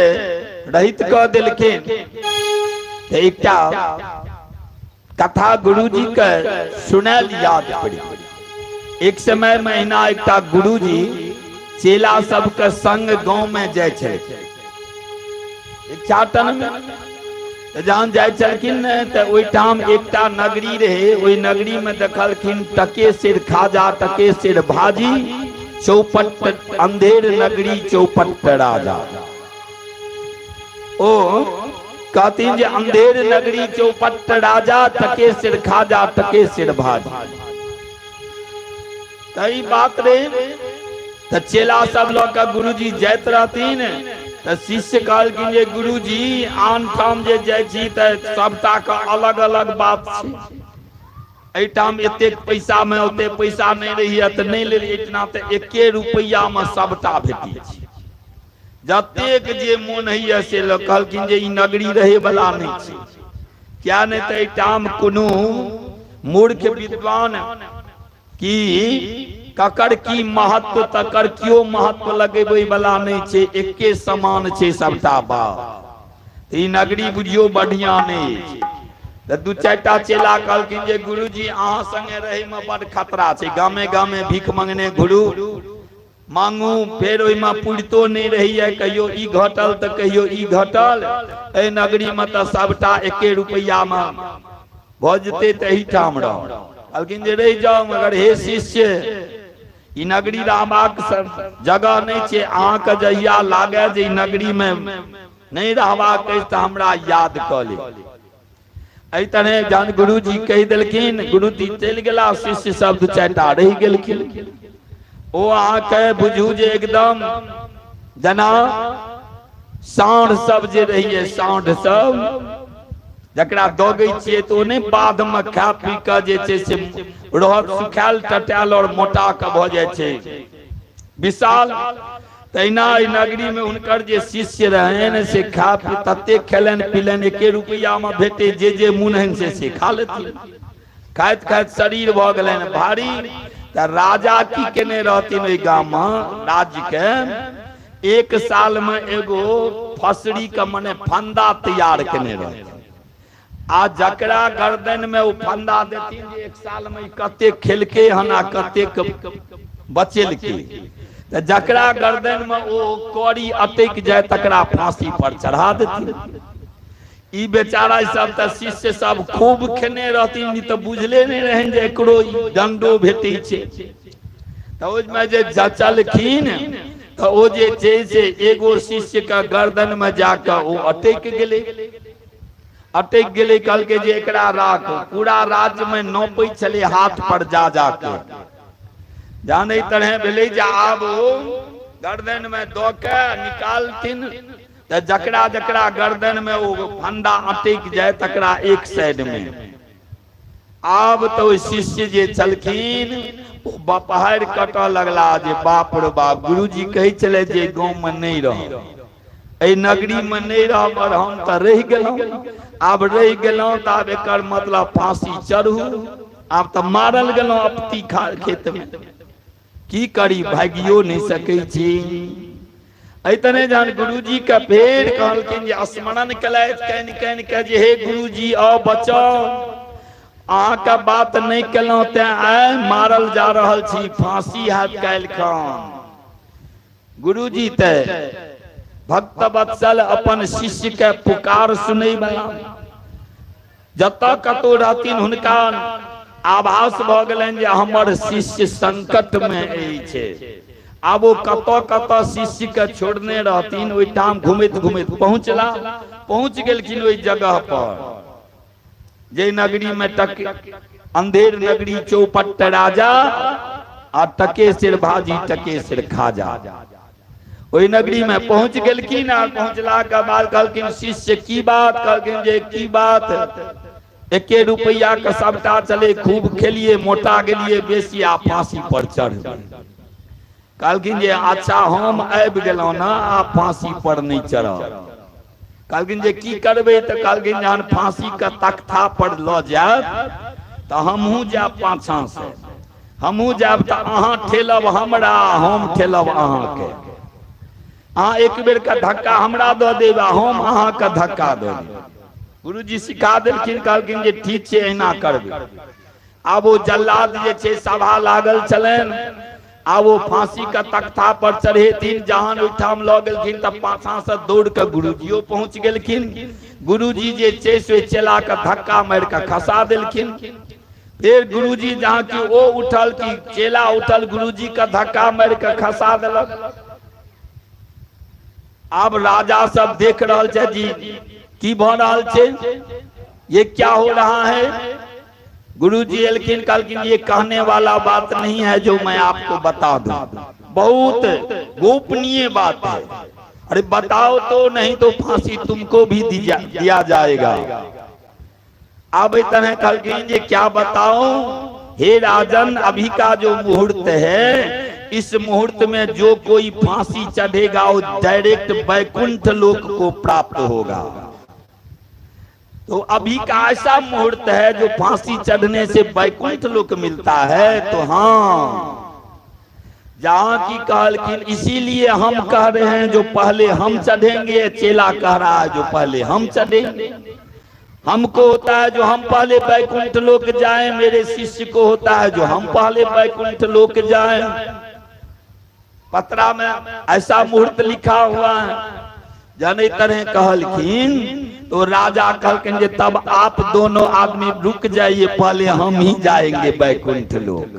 रहित कऽ देलखिन तऽ एकटा कथा गुरुजी के सुनायल याद पड़ि। एक समय महीना एकटा गुरुजी चेला सबके संग गांव में जाइ छलखिन भिक्षाटन में। तऽ जहन जाइ छलखिन ने तऽ ओहिठाम एकटा नगरी रहे, ओहि नगरी में देखलखिन टके सिर खाजा टके सिर भाजी, चौपट अंधेर नगरी चौपट राजा। ओ कहथिन जे अंधेर नगरी चौपट राजा टके सिर खाजा टके सिर भाजी। तऽ ई बात रहे तऽ चेला सब लऽ कऽ गुरुजी जाइत रहथिन तऽ शिष्य कहलखिन जे गुरुजी आन ठाम जे जाइ छी तऽ सबटा के अलग अलग बात छै, एहिठाम एतेक पैसा मे ओते पैसा नहि रहिए तऽ नहि लेलियै, एहिठिना तऽ एके रुपैआ मे सबटा भेटै छै, जतेक जे मोन होइए से लऽ। कहलखिन जे ई नगरी रहै वला नहि छै, किया नहि तऽ एहिठाम कोनो मूर्ख विद्वान की ककर की महत्व तकर केओ महत्व लगेबै वला नहि छै, एके समान छै सबटा बात, ई नगरी बुझियौ बढ़िया नहि अछि। तऽ दू चारिटा चेला कहलखिन जे गुरुजी अहाँ संगे रहैमे बड खतरा छै, गामे गामे भीख मंगने घुरू मांगू, फेर ओहिमे पुरितो नहि रहैया, कहियो ई घटल तऽ कहियो ई घटल, एहि नगरीमे तऽ सबटा एके रुपैआमे भऽ जेतै तऽ एहिठाम रह। कहलखिन जे रहि जाउ, मगर हे शिष्य ई नगरी रहबाक जगह नहि छै, अहाँके जहिया लागए जे ई नगरीमे नहि रहबाक अछि तऽ हमरा याद कऽ लेब। एहि तरह जहन गुरुजी कहि देलखिन, गुरुजी चलि गेला, शिष्य सब दू चारिटा रहि गेलखिन। ओ अहाँके बुझू जे एकदम जेना साँढ़ सब जे रहिए, साँढ़ सब जकरा दगै छियै तऽ ओ नहि बाधमे खा पी कऽ जे छै से रहत सुखायल टटायल और मोटा कऽ भऽ जाइ छै विशाल, तहिना एहि नगरी में हुनकर जे शिष्य रहनि से खा पी तते खेलनि पीलनि, एके रुपैआ में भेटे जे जे मोन हनि से से खा लेथिन, खाइत खाइत शरीर भऽ गेलनि भारी। तऽ राजा की केने रहथिन ओहि गाम में राज्य के एक साल में एगो फसरी के मने फंदा तैयार केने रहथिन, आ जकरा गर्दन में ओ फंदा देथिन जे एक साल में कते खेलके हन आ कतेक बचेलके, तऽ जकरा गर्दन में ओ कड़ी अटैक जाय तकरा फांसी पर चढ़ा देथिन। ई बेचारा सब तऽ शिष्य सब खूब खेने रहथिन, तऽ बुझले नहि रहनि जे एकरो दंडो भेटै छै। तऽ ओहिमे जे जचलखिन तऽ ओ जे छै से एगो शिष्य के गर्दन में जाकऽ ओ अटैक गेलै, अटैक गेलै। कहलकै जे एकरा राख। पूरा राज्य में नौपै छलै हाथ पर जा जा के। जहन एहि तरह भेलै जे आब ओ गर्दन में दऽ के निकालथिन तऽ जकरा जकरा गर्दन में ओ फंदा अटैक जाय तकरा एक साइड में। आब तऽ ओहि शिष्य जे छलखिन ओ बपहारि कटऽ लगला जे बाप रे बाप, गुरुजी कहै छलै जे गाँव में नहि रह, एहि नगरी में नहि रहब, और हम तऽ रहि गेलहुँ, आब रहि गेलहुँ तऽ आब एकर मतलब फांसी चढ़ू, आब तऽ मारल गेलहुँ अपती खेत में, की करी, भागियो नहि सकै छी। एहि तरह जहन गुरुजी के फेर कहलखिन जे स्मरण केलथि कानि कानि के जे हे गुरुजी आउ बचाउ, अहाँके बात नहि केलहुँ तें आइ मारल जा रहल छी, फांसी हैत काल्हि खन। गुरुजी ते भक्त वत्सल अपन शिष्य के पुकार सुनै वाला, जतऽ कतौ रहथिन हुनका आभास भऽ गेलनि जे हमर शिष्य संकट मे अछि। आब ओ कतऽ कतऽ शिष्य के छोड़ने रहथिन ओहिठाम घुमैत घुमैत पहुँचला, पहुँच गेलखिन ओहि जगह पर जे नगरी में टक अंधेर नगरी चौपट्ट राजा आ टके सिर भाजी टके सिर खाजा, ओहि नगरी में पहुंच गेलखिन। आ पहुंचला के बाद कहलखिन शिष्य की बात, कहलखिन जे की बात, एके रुपैया के सबटा चले, खूब खेलिए मोटा गेलिए बेसी आ फांसी पर चढ़। कहलखिन जे अच्छा हम आबि गेलहुँ ने, आ फांसी पर नहि चढ़ब। कहलखिन जे की करबै, तऽ कहलखिन जहन फांसी के तख्ता पर लऽ जायब तऽ हमहूँ जायब पाछाँ से, हमहूँ जायब तऽ अहाँ ठेलब हमरा, हम ठेलब अहाँके। अहाँ एक बेर के धक्का हमरा दऽ देब आ हम अहाँके धक्का दऽ देब। गुरुजी सिखा देलखिन, कहलखिन जे ठीक छै एहिना करबै। आब ओ जल्लाद जे छै सभा लागल छलनि, आब ओ फांसी के तख्ता पर चढ़ेथिन, जहन ओहिठाम लऽ गेलखिन तऽ पाछाँ से दौड़ के गुरुजियो पहुंच गेलखिन। गुरुजी जे छै से चेला के धक्का मारि के खसा देलखिन। फेर गुरुजी जहाँ कि ओ उठल कि चेला उठल, गुरुजी के धक्का मारि के खसा देलक। आब राजा सब देख रहल छै जी की भऽ रहल छै, ये क्या हो रहा है। गुरुजी एलखिन, कहलखिन ये कहने वाला बात नहीं है जो मैं आपको बता दूं, बहुत गोपनीय बात है। अरे बताओ तो, नहीं तो फांसी तुमको भी दिया जाएगा। अब इतने कहलखिन जे क्या बताओ हे राजन, अभी का जो मुहूर्त है इस मुहूर्त में जो कोई फांसी चढ़ेगा वो डायरेक्ट वैकुंठ लोक को प्राप्त होगा। तो अभी का ऐसा मुहूर्त है जो फांसी चढ़ने से वैकुंठ लोक मिलता है। तो हाँ जहां की कहलखिन, इसीलिए हम कह रहे हैं जो पहले हम चढ़ेंगे, चेला कह रहा है जो पहले हम चढ़ेंगे। हमको होता है जो हम पहले वैकुंठ लोक जाएं, मेरे शिष्य को होता है जो हम पहले वैकुंठ लोक जाएं। पत्रा में ऐसा मुहूर्त लिखा हुआ है। जने तरह कहलखिन तो राजा कहलखिन जे तब आप दोनों आदमी रुक जाइए, पहले हम ही जाएंगे वैकुंठ लोक।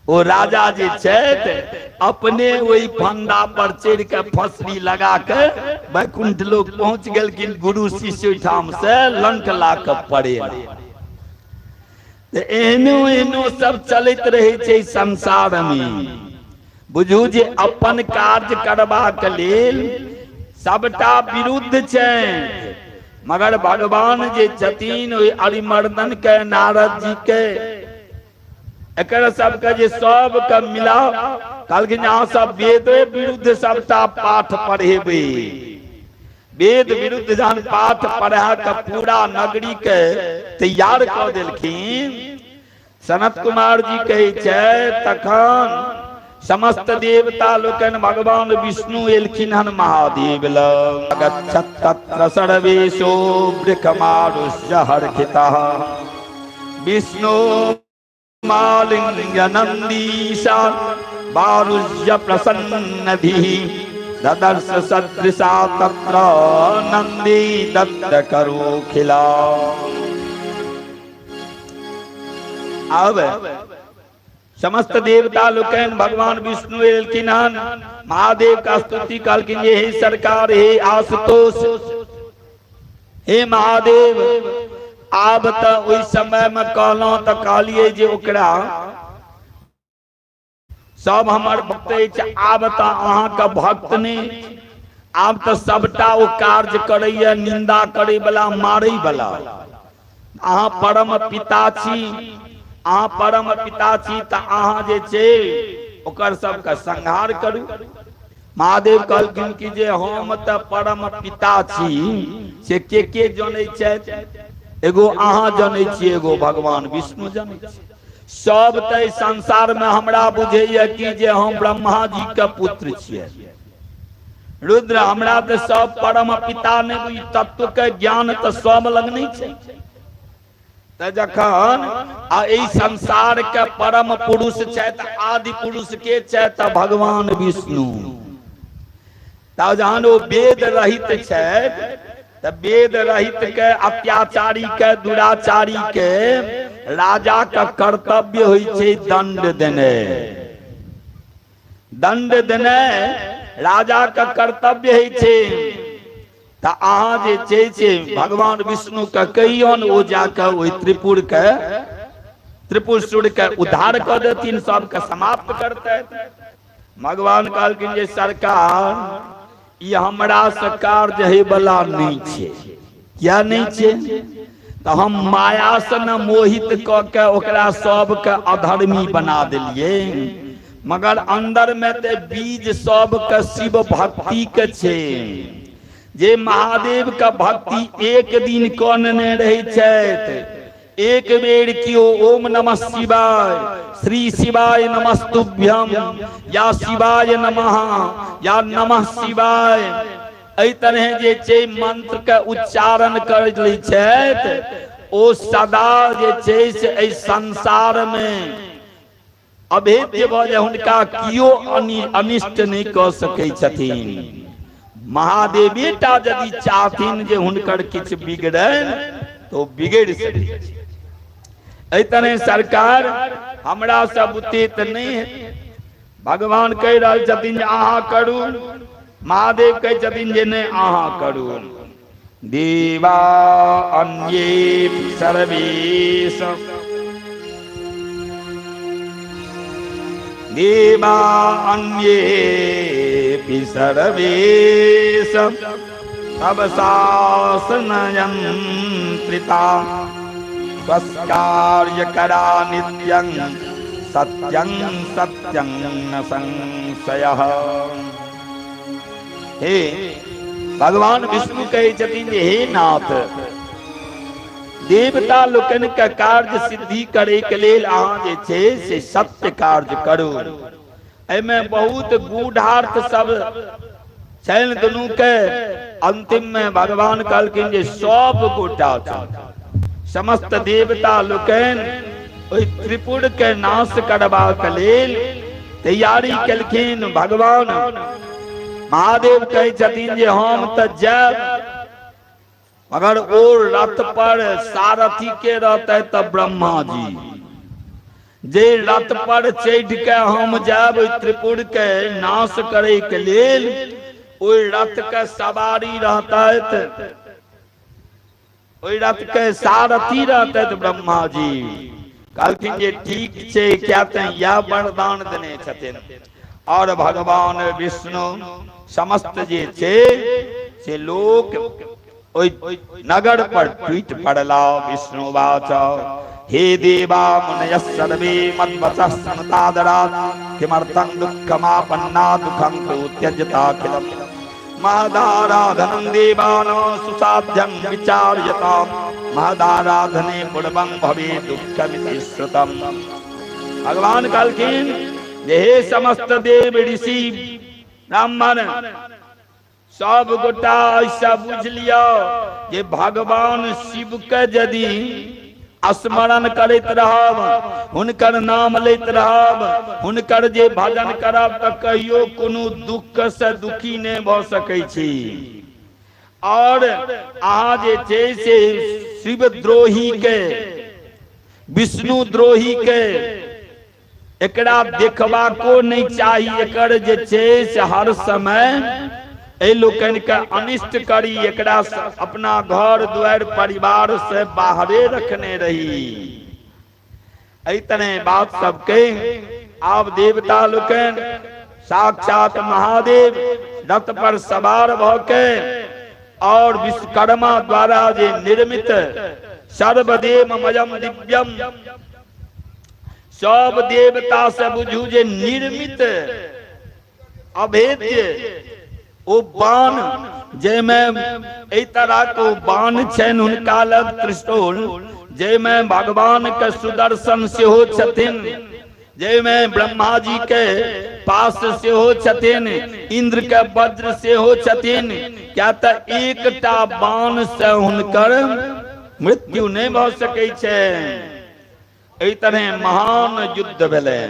ओ राजा जे छथि अपने ओहि फंदा पर चढ़ि के फसरी लगा के वैकुंठ लोक पहुंच गेलखिन। गुरु शिष्य ओहिठाम से लंक ला के पड़ेला। एहनो एहनो सब चलैत रहै छै संसार में। बुझू जे अपन कार्य करबाक लेल सबटा विरुद्ध छै, मगर भगवान जे छथिन ओहि अरिमर्दन के, नारद जी के, एकर सबके जे सबके मिला कहलखिन अहाँ सब वेदे विरुद्ध सबटा पाठ पढ़ेबै। वेद विरुद्ध जहन पाठ पढ़ा के पूरा नगरी के तैयार कऽ देलखिन। सनत कुमार जी कहै छै तखन समस्त देवता लोकनि भगवान विष्णु एलखिन हन महादेव लग। गच्छत तत्र सर्वेशो वृखमारुष्य हर्षितः विष्णु मालिंगनंदीशा बारुष्य प्रसन्नधि ददर्श सदृशा तत्र नंदी दत्त करो खिला। अब समस्त देवता लोकनि भगवान विष्णु एलखिन हन, महादेव का स्तुति कहलखिन जे हे सरकार, हे आशुतोष, हे महादेव। आब तऽ ओहि समय मे कहलहुँ तऽ कहलियै जे ओकरा सब हमर भक्त अछि, आब तऽ अहाँके भक्त नहि, आब तऽ सबटा ओ कार्य करैया निंदा करे वाला, मारे वाला। अहाँ परम पिता छी, अहाँ परम पिता छी तऽ अहाँ जे छै ओकर सबके संहार करू। महादेव कहलखिन कि जे हम तऽ परम पिता छी से के के जनै छथि? एगो अहाँ जनै छी, एगो भगवान विष्णु जनै छी। सब तऽ संसार में हमरा बुझैया कि जे हम ब्रह्मा जी के पुत्र छियै। रुद्र हमरा तऽ सब परम पिता नहि, ई तत्व के ज्ञान तऽ सब लग नहि छै। तऽ जखन आ एहि संसार के परम पुरुष छथि, आदि पुरुष के छथि, तऽ भगवान विष्णु। तऽ जहन ओ वेद रहित छथि तऽ वेद रहित के, अत्याचारी के, दुराचारी के राजा के कर्तव्य होइ छै दंड देने। दंड देने राजा के कर्तव्य होइ छै। तऽ अहाँ जे छै से भगवान विष्णु के कहियौन, ओ जाके ओहि त्रिपुर के, त्रिपुर सुर के उद्धार कऽ देथिन, सबके समाप्त करतै। भगवान कहलखिन जे सरकार, ई हमरा से कार्य होइ वाला नहि छै। किया नहि छै? तऽ हम माया से न मोहित कऽ के ओकरा सबके अधर्मी बना देलियै, मगर अंदर में ते बीज सबके शिव भक्ति के छै। जे महादेव के भक्ति एक दिन कऽ नेने रहै छथि, एक बेर कियो ओम नमः शिवाय, श्री शिवाय नमस्तुभ्यम, या शिवाय नमः, या नमः शिवाय, एहि तरह जे छै मंत्र के उच्चारण कर लै छथि, ओ सदा जे छै से एहि संसार में अभेद्य भऽ जाय, हुनका कियो अनिष्ट नहि कऽ सकै छथिन। महादेवे टा यदि चाहथिन जे हुनकर किछु बिगड़नि तऽ ओ बिगड़ि सकै छै। एहि तरह सरकार हमरा सब बुते तऽ नहि हेतै। भगवान कहि रहल छथिन जे अहाँ करू, महादेव कहै छथिन जे नहि अहाँ करू। देवा अन्ये सर्वेश, देवा अन्ये सर्वेश तब शासनयंत्रिता स्वस्कार्य करा नित्यं सत्यं सत्यं न संशयः। हे भगवान विष्णु कहै छथिन जे हे नाथ, देवता लोकनि के कार्य सिद्धि करे के लेल अहाँ जे छै से सत्य कार्य करू। एहिमे बहुत गूढ़ार्थ सब छनि दुनू के। अंतिम में भगवान कहलखिन जे सब गोटा समस्त देवता लोकनि ओहि त्रिपुर के नाश करबाक लेल तैयारी केलखिन। भगवान महादेव कहै छथिन जे हम तऽ जायब, मगर ओ रथ पर सारथी के रहते तऽ ब्रह्मा जी। जे रथ पर चढ़ि के हम जायब त्रिपुर के नाश करे के लेल, ओहि रथ के सवारी रहतैत, ओहि रथ के सारथी रहतैत ब्रह्मा जी। कहलखिन जे ठीक छै, क्या तऽ इएह वरदान देने छथिन। और भगवान विष्णु समस्त जे छै से लोक ओहि नगर पर टूटि पड़ला। विष्णु वाच हे देवा मुनय सर्वे मद्वचः स्मृतादरात् किमर्थं दुःखमापन्ना दुःखं तु त्यजताखिलम् महदाराधनं देवानां सुसाध्यं विचार्यतां महदाराधने पूर्वं भवे दुःखमिति श्रुतम्। भगवान कहलखिन जे हे समस्त देव ऋषि ब्राह्मण सब गोटा ऐसा बुझ लियो जे भगवान शिव के यदि स्मरण करैत रहब, हुनकर नाम लैत रहब, हुनकर जे भजन करब, तऽ कहियो कोनो दुख से दुखी नहि भऽ सकै छी। और अहाँ जे छै से शिवद्रोही के, विष्णु द्रोही के एकरा देखबाको नहि चाही। एकर जे छै से हर समय एहि लोकनि के अनिष्ट करी, एकरा अपना घर दुआरि परिवार से बाहरे रखने रही। एहि तरह बात सबके आब देवता लोकनि साक्षात महादेव रथ पर सवार भऽ के और विश्वकर्मा द्वारा जे निर्मित सर्वदेवमयम दिव्यम, सब देवता से बुझू जे निर्मित अभेद्य ओ बाण, जाहिमे एहि तरह के ओ बाण छनि हुनका लग त्रिशूल, जाहिमे भगवान के सुदर्शन सेहो छथिन, जाहिमे ब्रह्मा जी के पास सेहो छथिन, इंद्र के वज्र सेहो छथिन, क्या तऽ एकटा बाण से हुनकर मृत्यु नहि भऽ सकै छै। एहि तरह महान युद्ध भेलै।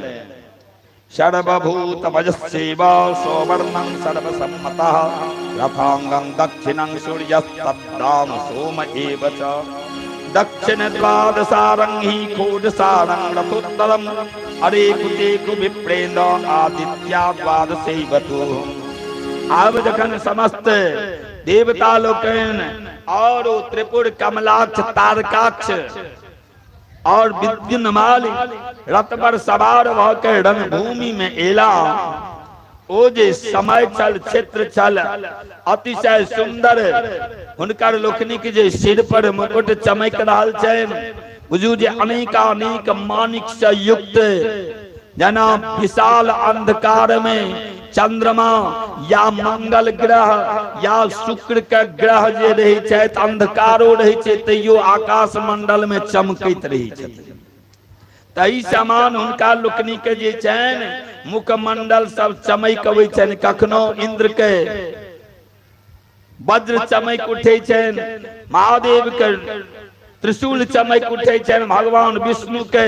सर्वभूत भजस्यैव सौवर्णं सर्वसम्मतः रथांगं दक्षिणं सूर्यस्तद्दाम सोम एव च दक्षिण द्वादशारं हि खोडसारं रथोत्तरम् अरे कुतेकु विप्रेन्द्र आदित्या द्वादशैव तु। आब जखन समस्त देवता लोकनि और त्रिपुर कमलाक्ष तारकाक्ष और विद्युन्माली रथ पर सवार भऽ के रणभूमि में एला, ओ जे समय छल, क्षेत्र छल अतिशय सुंदर, हुनकर लोकनिक जे सिर पर मुकुट चमक रहल छनि, बुझू जे अनेकानेक माणिक से युक्त, जेना विशाल अंधकार में चंद्रमा या मंगल ग्रह या शुक्र के ग्रह जे रहै छथि, अंधकारो रहै छै तैयो आकाश मंडल में चमकैत रहै छथिन, तही समान हुनका लोकनि के जे छनि मुखमंडल सब चमक अबै छनि। कखनो इंद्र के वज्र चमक उठै छनि, महादेव के त्रिशूल चमक उठै छनि, भगवान विष्णु के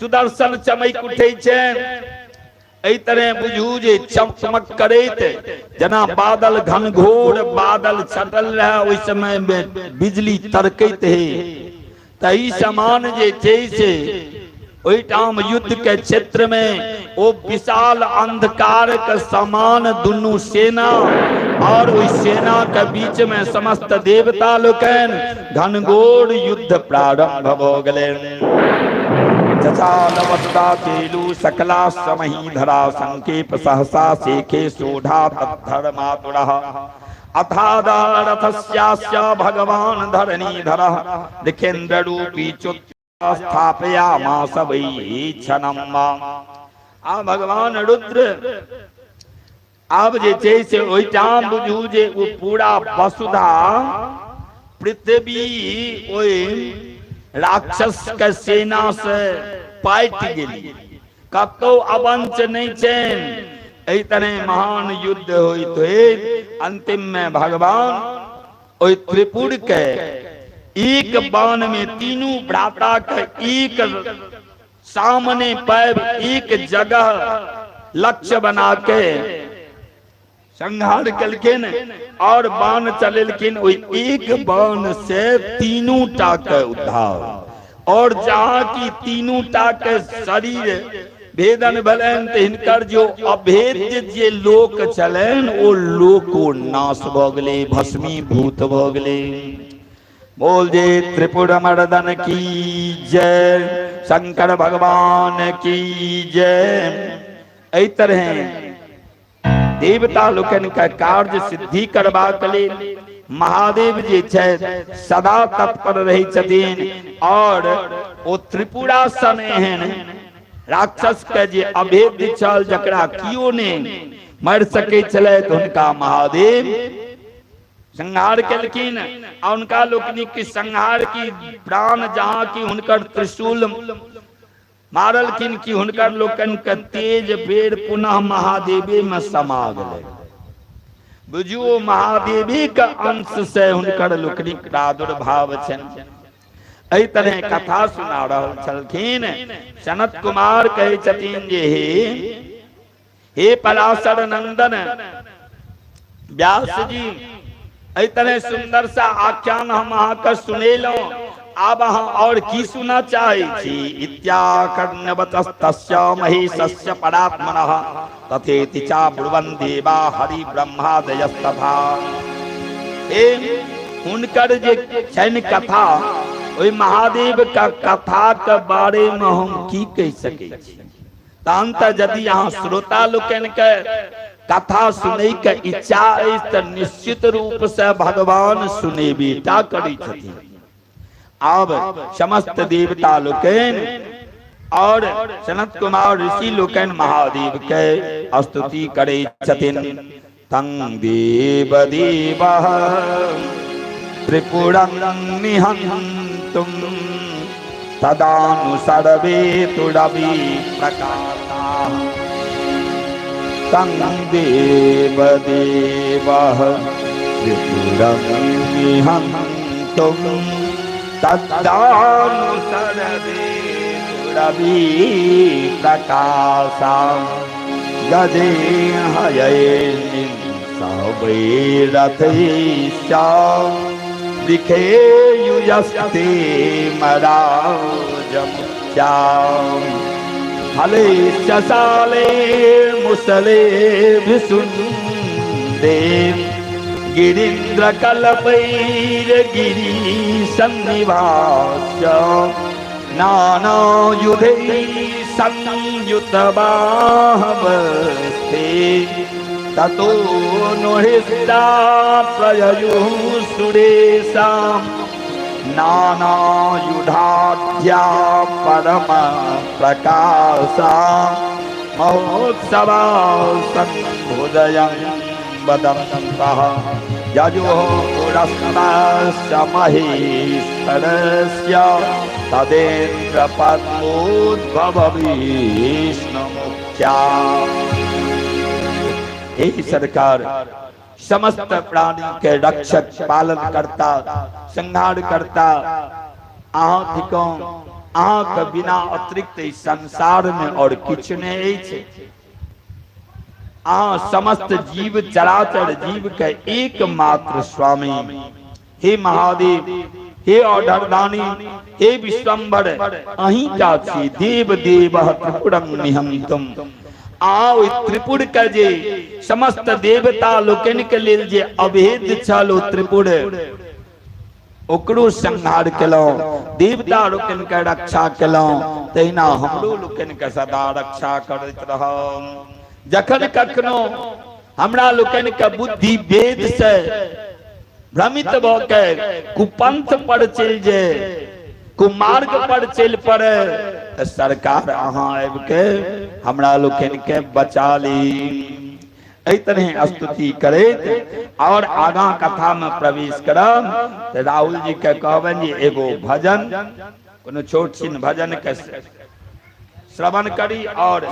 सुदर्शन चमक उठै छनि। एहि तरह बुझू जे चमक करैत जेना बादल घनघोर बादल छटल रहे, ओहि समय में बिजली तरकैत हे, तही समान जे छै से ओहिठाम युद्ध के क्षेत्र में ओ विशाल अंधकार के समान दुनू सेना और ओहि सेना के बीच में समस्त देवता लोकनि घनघोर युद्ध प्रारंभ भ गेलनि। चचालवसुधा केलु सकला समही धरा संकेप सहसा सेखे सोढ़ा तद्धर्मातुरः अथादारथस्यास्य भगवान धरणीधरः लिखेन्द्र रूपी स्थापयामास वै क्षणम। आ भगवान रुद्र आब जे छै से ओहिठाम बुझू जे ओ पूरा वसुधा पृथ्वी ओहि राक्षस के सेना से पाटि गेली, कतौ अवंच नहि छनि। एहि तरह महान युद्ध होइत होइत अंतिम में भगवान ओहि त्रिपुर के एक बाण में तीनू भ्राता के एक सामने पैब एक जगह लक्ष्य बना के संहार केलखिन और बाण चलेलखिन। ओहि एक बाण से तीनू टा के उद्धार, और जहाँ की तीनू टा के शरीर भेदन भेलनि तऽ हिनकर जो अभेद्य जे लोक छलनि ओ लोको नाश भऽ गेलै, भस्मीभूत भऽ गेलै। बोल जय त्रिपुर मर्दन की जय, शंकर भगवान की जय। एहि तरह देवता लोकनि के कार्य सिद्धि करबाक लेल महादेव जे छथि सदा तत्पर रहै छथिन, और ओ त्रिपुरा सन एहन राक्षस के जे अभेद्य छल, जकरा कियो नहि मरि सकै छलै, तऽ हुनका महादेव संहार केलखिन। आ हुनका लोकनिक के संहार की प्राण जहाँ की हुनकर त्रिशूल मारलखिन कि हुनकर लोकनि के तेज फेर पुनः महादेवे में समा गेलै। बुझू महादेवी के अंश से हुनकर लोकनिक प्रादुर्भाव छनि। एहि तरह कथा सुना रहल छलखिन। सनत कुमार कहै छथिन जे हे हे पराशर नंदन व्यास जी, एहि तरह सुंदर सा आख्यान हम अहाँके सुनेलहुँ, आब अहाँ और की सुनऽ चाहै छी? इत्याकर्ण्यवतस्तस्य महेशस्य परात्मनः तथेति चा ब्रुवन् देवा हरि ब्रह्मादयस्तथा। हे हुनकर जे छनि कथा, ओहि महादेव का कथा के बारे में हम की कहि सकै छी? तहन तऽ यदि अहाँ श्रोता लोकनि के कथा सुनै के इच्छा अछि तऽ निश्चित रूप से भगवान सुनेबे टा करै छथिन। आब समस्त देवता लोकनि और सनत कुमार ऋषि लोकनि महादेव के स्तुति करै छथिन। तं देव देव त्रिपुरं निहन्तुं तदानु सर्वे तुरवि प्रकाशा। तं देवदेवः त्रिपुरं निहन्तुं तद्दानुसरदे सुरभि प्रकाशां गजे हयैर्निसवैरथैश्च विखेयुयस्ते मराजमुख्याम् हलैश्च शालैर्मुसले विसुन्दे गिरीन्द्रकल्पैर्गिरीसन्निवास्य नानायुधैः संयुतबाहवस्ते ततो नो हृष्टा प्रययुः सुरेशां नानायुधाढ्या परम प्रकाशा महोत्सवा संभुदयं वदन्तः यजुः पुरस्तस्य महेश्वरस्य तदेन्द्र पद्मोद्भव विष्णुमुख्या। हे सरकार, समस्त प्राणी के रक्षक, पालन करता, संहार करता अहाँ थिकौं। अहाँ के बिना अतिरिक्त इस संसार में और किछु नहीं अछि। अहाँ समस्त जीव चराचर जीव के एकमात्र स्वामी हे महादेव, हे औढरदानी, हे विश्वम्भर, अहीं टा छी। देव देव त्रिपुरं निहंतुम। आ ओहि त्रिपुर के जे समस्त देवता लोकनि के लेल जे अभेद छल ओ त्रिपुर, ओकरो संहार केलहुं, देवता लोकनि के रक्षा केलहुं, तहिना हमरो लोकनि के सदा रक्षा करैत रहब। जखन कखनो हमरा लोकनि के बुद्धि वेद से भ्रमित भ के कुपंथ पर चलि जाय, कुमार्ग पर चलि पड़े, तऽ सरकार अहाँ आबि के हमरा लोकनि के बचा ली। एहि तरह स्तुति करैत और आगाँ कथा में प्रवेश करब। तऽ राहुल जी के कहबनि जे एगो भजन, कोनो छोट छिन भजन के श्रवण करी और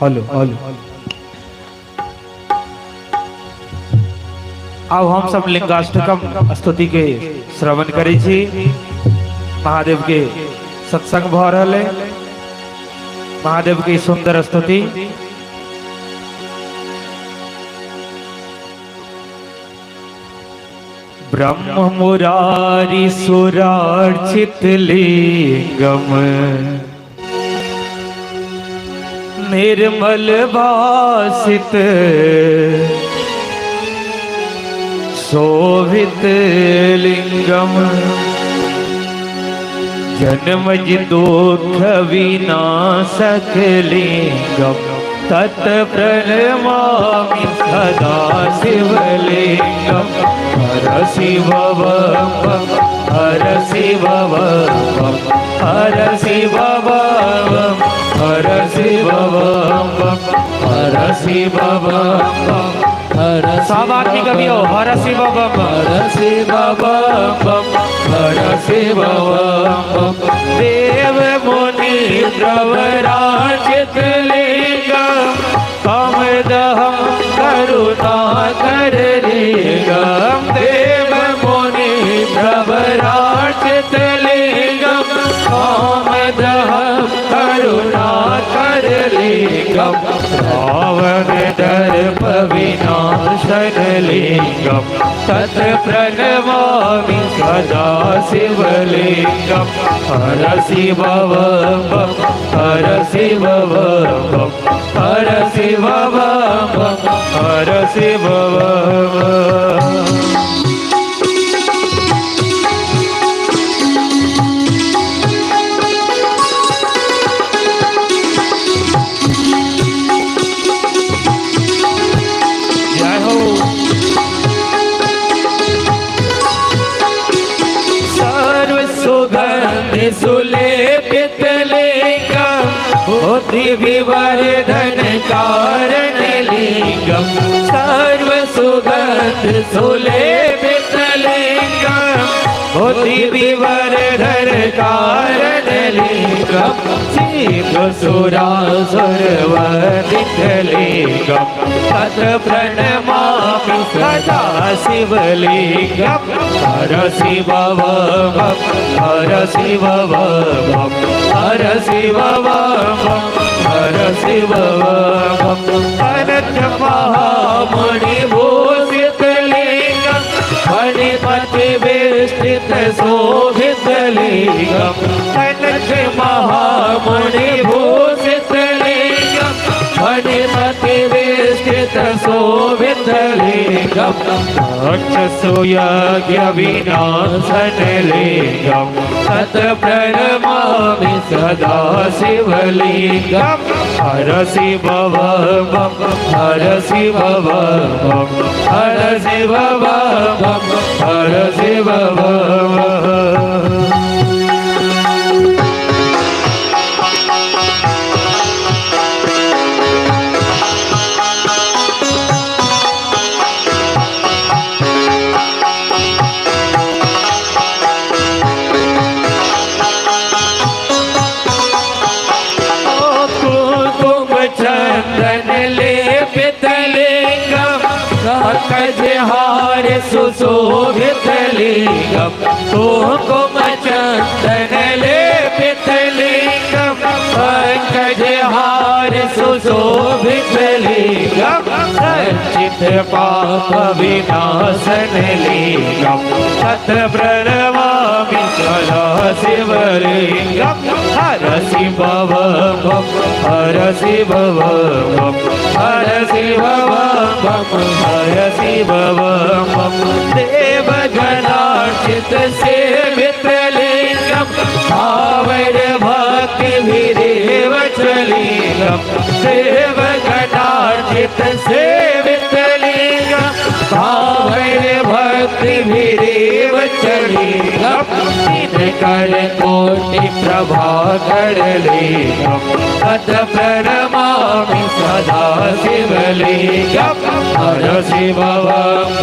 हेलो हेलो। आब हम सब लिंगाष्टकम स्तुति के श्रवण करै छी। महादेव के सत्संग भ रहल है। महादेव के सुंदर स्तुति। ब्रह्म मुरारी सुरार्चित लिंगम निर्मल भासित शोभित लिंगम जन्मज दुख विनाशक लिंगम तत् प्रणमामि सदा शिवलिंगम। हर शिव बम हर शिव बम हर शिव बम हर शिव बम हर शिव बम हर सब आदमी कभी हो हर शिव बम हर शिव बम हर शिव बम। देव मुनि द्रवराजित लिंगम कामदहम करुणाकर लिंगम। देव मुनि द्रवराजित लिंगम कामदहम करुणाकर लिंगम रावण दर्प विनाशन लिंगम तत् प्रणमामि सदा शिवलिंगम। हर शिव बम हर शिव बम हर शिव बम हर शिव बम। जय हो। बुद्धि विवर्धन कारण लिंगम सर्व सुगंध सुलेपित लिंगम बुद्धि विवर्धन कारण लिंगम शिव सुरासुर वंदित लिंगम तत् प्रणमामि सदा शिवलिंगम हर शिव बम हर शिव बम हर शिव बम हर शिव बम अनंत महामुनि भूषित लिंगम फणिपति विष्ठित शोभित लिंगम अनंत महामुनि भूषित लिंगम फणिपति विष्ठित शोभित लिंगम सुयज्ञ विनाशन लिंगम तत् प्रणमामि सदा शिवलिंगम हर शिव बम हर शिव बम हर शिव बम हर शिव बम। कुंकुम चंदन लेपित लिंगम पंकज हार सुशोभित लिंगम कुंकुम चंदन लेपित लिंगम पंकज हार सुशोभित लिंगम संचित पाप विनाशन लिंगम तत् प्रणमामि सदा शिवलिंगम हर शिव बम हर शिव बम हर शिव बम हर शिव बम देवगणार्चित सेवित लिंगम भावर भक्ति विदेव चलिंगम देवगणार्चित सेवित लिंगम भावर भक्ति विदेव चलिंगम कर कोटि प्रभाकर लिंगम तत् प्रणमामि सदा शिवलिंगम हर शिव बम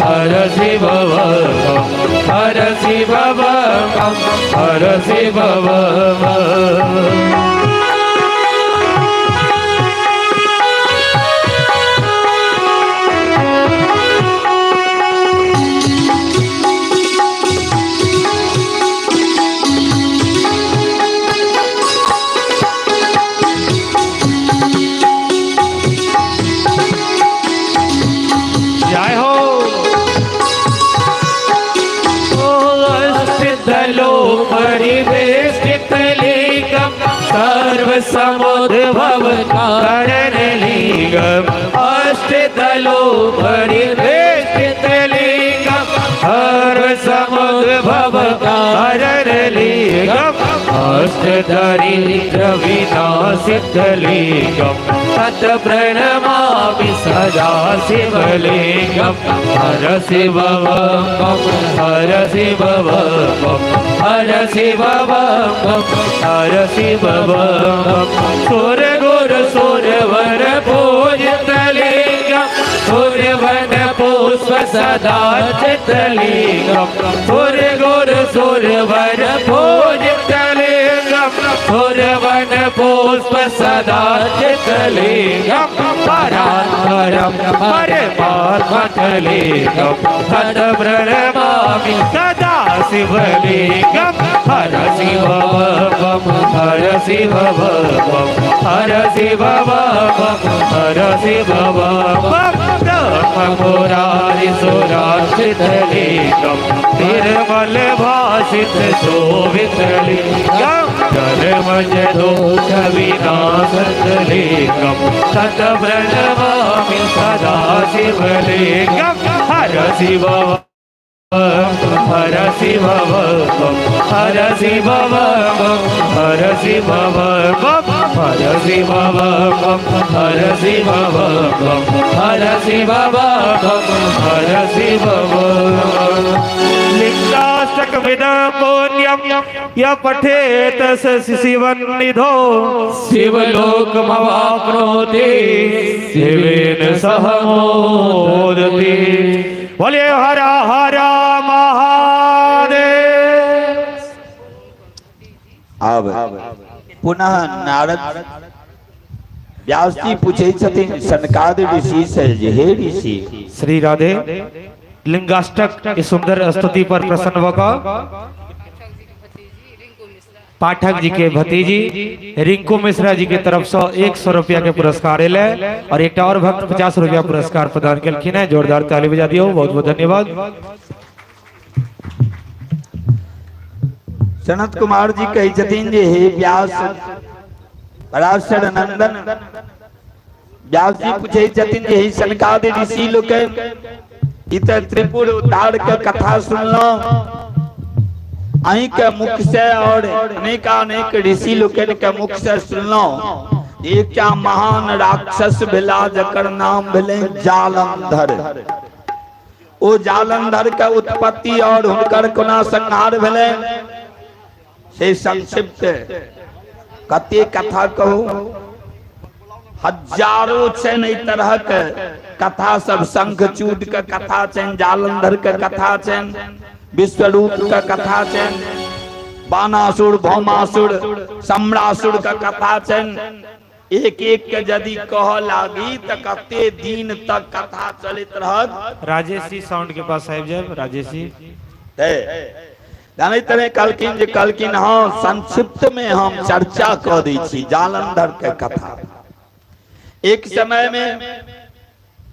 हर शिव बम हर शिव बम हर शिव बम। जय हो। दलो परिवेष्टित लिंगम सर्व समुद्भव कारण लिंगम अष्टदलो परिवेष्टित लिंगम सर्व समुद्भव कारण लिंगम अष्टदरिद्र विनाशित लिंगम तत् प्रणमामि सदा शिवलिंगम हर शिव बम हर शिव बम हर शिव बम हर शिव बम सुर गुर सुरवर पूजित लिंगम सुरवन पुष्प सदा चितलिंगम सुर गुर सुरवर पूजित लिंगम सुरवन पुष्प सदा चितलिंगम परात्परम परमात्मलिंगम तत् प्रणमामि सदा शिवलिंगम हर शिव बम हर शिव बम हर शिव बम हर शिव बम ब्रह्म मुरारि सुरार्चित लिंगम निर्मल भाषित शोभित लिंगम कर्मज दोष विनाशक लिंगम तत् प्रणमामि सदा शिवलिंगम हर शिव हर शिव बम हर शिव बम हर शिव बम हर शिव बम हर शिव बम हर शिव बम हर शिव बम। लिंगाष्टकमिदं पुण्यं य पठेत स शिवन्निधो शिवलोकमवाप्नोति शिवेन सह मोदते। बोलिए हर हर महादेव। आब पुनः नारद व्यास जी पूछे छथिन सनकादि ऋषि से जे हे ऋषि। श्री राधे। लिंगाष्टक इस सुंदर स्तुति पर प्रसन्न भऽ पाठक जी के भतीजी रिंकू मिश्रा जी के तरफ से 100 रुपया के पुरस्कार एलै और एक और भक्त 50 रुपया पुरस्कार प्रदान केलखिन है। जोरदार ताली बजा दियो, बहुत बहुत धन्यवाद। सनत कुमार जी कहै छथिन जे हे व्यास पराशर नंदन, व्यास जी पूछै छथिन जे हे सनकादि ऋषि लोकनि, ई तऽ त्रिपुर उद्धार के कथा सुनलहुँ अहीं के मुख से और अनेकानेक ऋषि लोकनि के मुख से सुनलहुँ, एकटा महान राक्षस भेला जकर नाम भेलै जालंधर। ओ जालंधर के उत्पत्ति और हुनकर कोना संहार भेलै से संक्षिप्त कते कथा कहू, हजारों छनि एहि तरह के कथा सब। शंखचूड के कथा छनि, जालंधर के कथा छनि, विश्वरूप के कथा छनि, बाणासुर भौमासुर सम्रासुर के कथा छनि। एक एक के यदि कह लागी तऽ कते दिन तक कथा चलैत रहत। राजेश जी साउंड के पास आबि जायब राजेश जी। जाने तरह कहलखिन जे कहलखिन हाँ संक्षिप्त में हम चर्चा कऽ दै छी जालंधर के कथा। एक समय में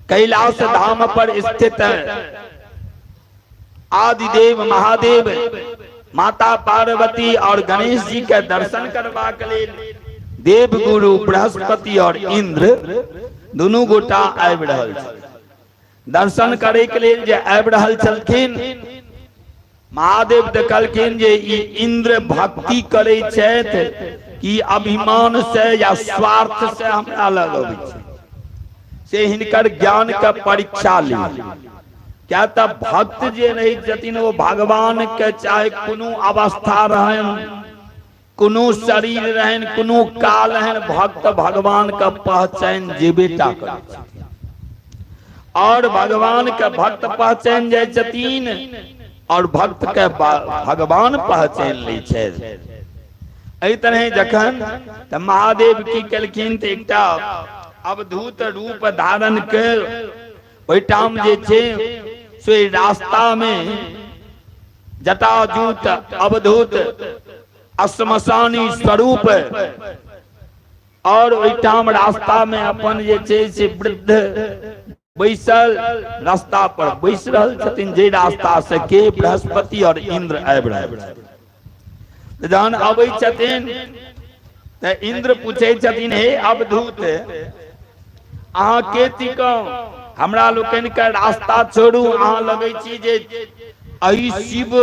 कैलाश धाम पर स्थित आदिदेव महादेव माता पार्वती और गणेश जी के दर्शन करबाक लेल देवगुरु बृहस्पति और इंद्र दुनू गोटा आबि रहल छल। दर्शन करे के लेल जे आबि रहल छलखिन, महादेव देखलखिन जे ई इंद्र भक्ति करे छथि कि अभिमान से या स्वार्थ से हमरा लग अबै छै, से हिनकर ज्ञान के परीक्षा ली। क्या तऽ भक्त जे रहै छथिन ओ भगवान के चाहे कोनो अवस्था रहनि, कोनो शरीर रहनि, कोनो काल रहनि, भक्त भगवान के पहचान जेबे टा करै छथिन। और भगवान के भक्त पहचान जाइ छथिन और भक्त के भगवान पहचान लै छथि। एहि तरह जखन तऽ महादेव की केलखिन तऽ एकटा अवधूत रूप धारण कर ओहिठाम जे छै से रास्ता में जटाजूट अवधूत श्मशानी स्वरूप और ओहिठाम रास्ता में अपन जे छै से वृद्ध बैसल रास्ता पर बैस रहल छथिन, जे रास्ता से के बृहस्पति और इंद्र आबि रहल छथिन। जहन अबै छथिन तऽ इंद्र पूछै छथिन, हे अवधूत, अहाँ के थिकहुँ? हमरा लोकनि के रास्ता छोड़ू, अहाँ लगै छी जे एहि शिव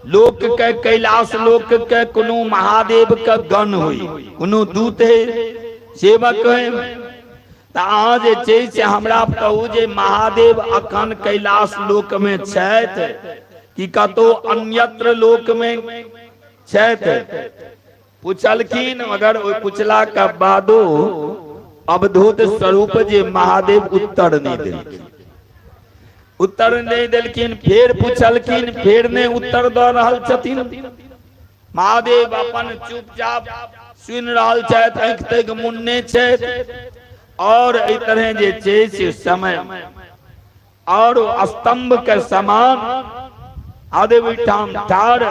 लोक के कैलाश लोक के कोनो महादेव के गण होई, कोनो दूत है, सेवक है, तऽ अहाँ जे छै से हमरा कहू जे महादेव अखन कैलाश लोक में छथि कि कतौ अन्यत्र लोक में छथि? पूछलखिन, मगर ओहि पूछला के बादो अवधूत स्वरूप जे महादेव उत्तर नहीं देलखिन, उत्तर नहीं देलखिन। फेर पूछलखिन, फेर नहीं उत्तर दऽ रहल छथिन। महादेव अपन चुपचाप सुनि रहल छथि, आँखि तक मुन्ने छथि। और एहि तरह जे छै से समय और स्तंभ के समान महादेव ओहिठाम ठाढ़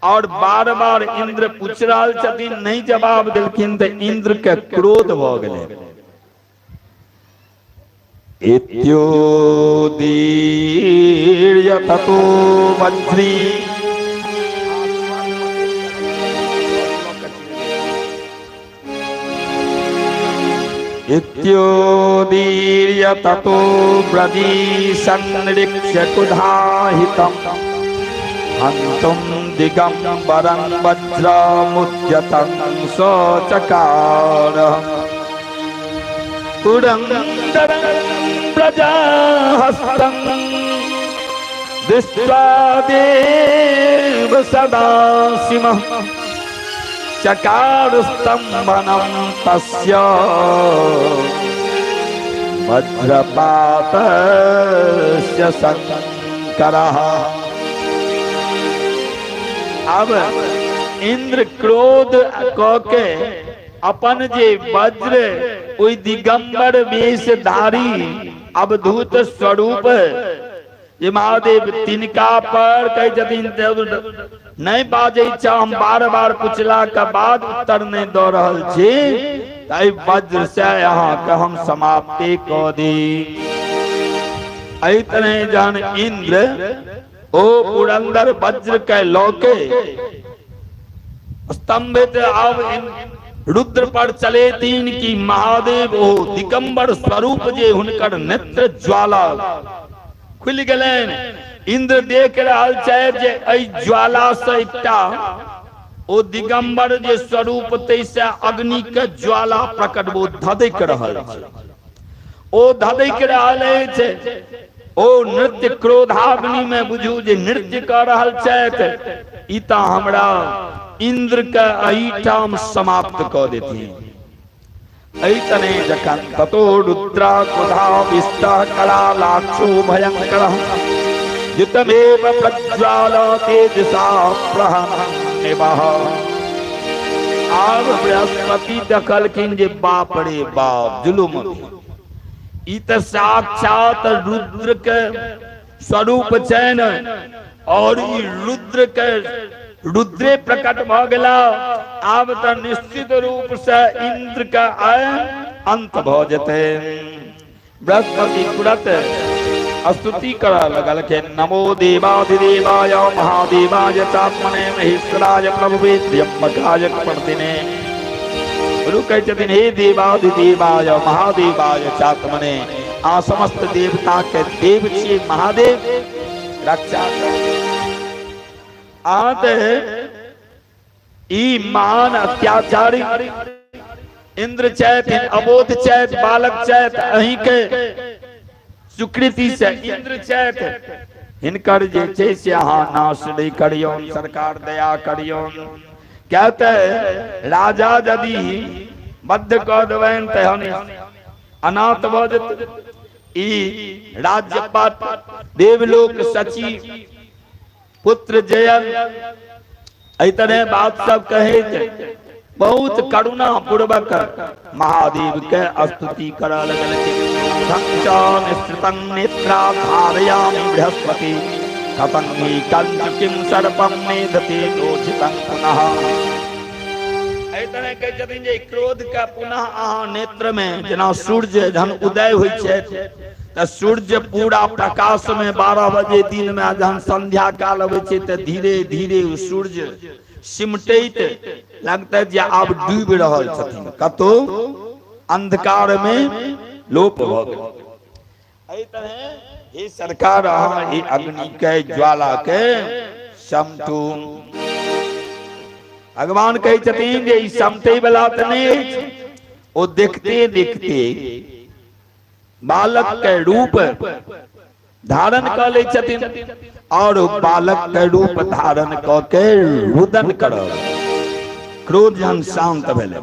और बार बार इंद्र पूछ रहल छथिन, नहीं जवाब देलखिन तऽ इंद्र के क्रोध भऽ गेलै। इत्योदीर्य ततो वज्री इत्योदीर्य ततो ब्रवीषन्नृक्ष्य कुधाहितम्। हन्तुं दिगम्बरं वज्रमुद्यतं सचकार। पुरन्दरं प्रजाहस्तं दृष्ट्वा देव सदाशिवः चकार स्तंभनं तस्य वज्रपातस्य शंकरः। अब इंद्र क्रोध क के अपन जे वज्र ओहि दिगंबर वेशधारी अवधूत स्वरूप जे महादेव तिनका पर कहै छथिन, नहि बाजै छ, हम बार बार पूछला के बाद उत्तर नहि दऽ रहल छी, ताहि वज्र से अहाँके हम समाप्ति कऽ दी। एहि तरह जहन इंद्र ओ पुरंदर वज्र के लऽ के स्तंभित अब रुद्र पर चलेतीन कि महादेव ओ दिगंबर स्वरूप जे हुनकर नेत्र ज्वाला खुलि गेलनि। इंद्र देख रहल छथि जे एहि ज्वाला से एकटा ओ दिगंबर जे स्वरूप तैसे अग्नि के ज्वाला प्रकट ओ धधकि रहल छै, ओ धधकि रहल अछि। ओ नृत्य क्रोधाग्नि में बुझू जे नृत्य कऽ रहल छथि। ई तऽ हमरा इंद्र के एहिठाम समाप्त कऽ देथिन। एहि तरह जखन ततो रुद्रा क्रोधाविष्ट करालाक्षो भयंकर युतमेव प्रज्वाल तेजसा प्रहनिवः। आब बृहस्पति देखलखिन जे बाप रे बाप, जुलुम ई तऽ साक्षात रुद्र के स्वरूप छैन और ई रुद्र के रुद्रे प्रकट भऽ गेला। आब तऽ निश्चित रूप से इंद्र के आय अंत भऽ जेतै। बृहस्पति तुरंत स्तुति करऽ लगलखिन, नमो देवाधिदेवाय महादेवाय चात्मने महेश्वराय प्रभुवे त्र्यंबकाय कपर्दिने। गुरु कहै छथिन, हे देवाधिदेवाय महादेवाय चात्मने, आ समस्त देवता के देव छी महादेव, रक्षा अहाँ तऽ ई महान अत्याचारी इंद्र छथि, अबोध छथि, बालक छथि, अहीं के स्वीकृति से इंद्र छथि, हिनकर जे छै से अहाँ नाश नहि करियौ सरकार, दया करियौ। क्या तऽ राजा यदि बद्ध कऽ देबनि तहन अनाथ भऽ जेतै ई राज्यपाट, देवलोक सची पुत्र जयन। एहि तरह बात सब कहैत बहुत करुणा पूर्वक महादेव के स्तुति करऽ लगलखिन। निश्चितं नेत्रा धारयामि बृहस्पति कथं हि कंचुकिं सर्पं मेधते दोषितं पुनः। एहि तरह कहै छथिन जे क्रोध के पुनः अहाँ नेत्र में जेना सूर्य जहन उदय होइ छै तऽ सूर्य पूरा प्रकाश में 12 बजे दिन में जहन संध्या काल अबै छै तऽ धीरे धीरे सूर्य सिमटैत लगतै जे आब डूबि रहल छथिन, कतौ अंधकार में लोप भऽ गेल। एहि तरह हे सरकार, अहाँ ई अग्नि के ज्वाला के समटू। भगवान कहै छथिन जे ई समटै वाला तऽ नहि अछि। ओ देखते देखते बालक के रूप धारण कऽ लै छथिन और बालक के रूप धारण कऽ के रुदन करब। क्रोध जहन शांत भेलै,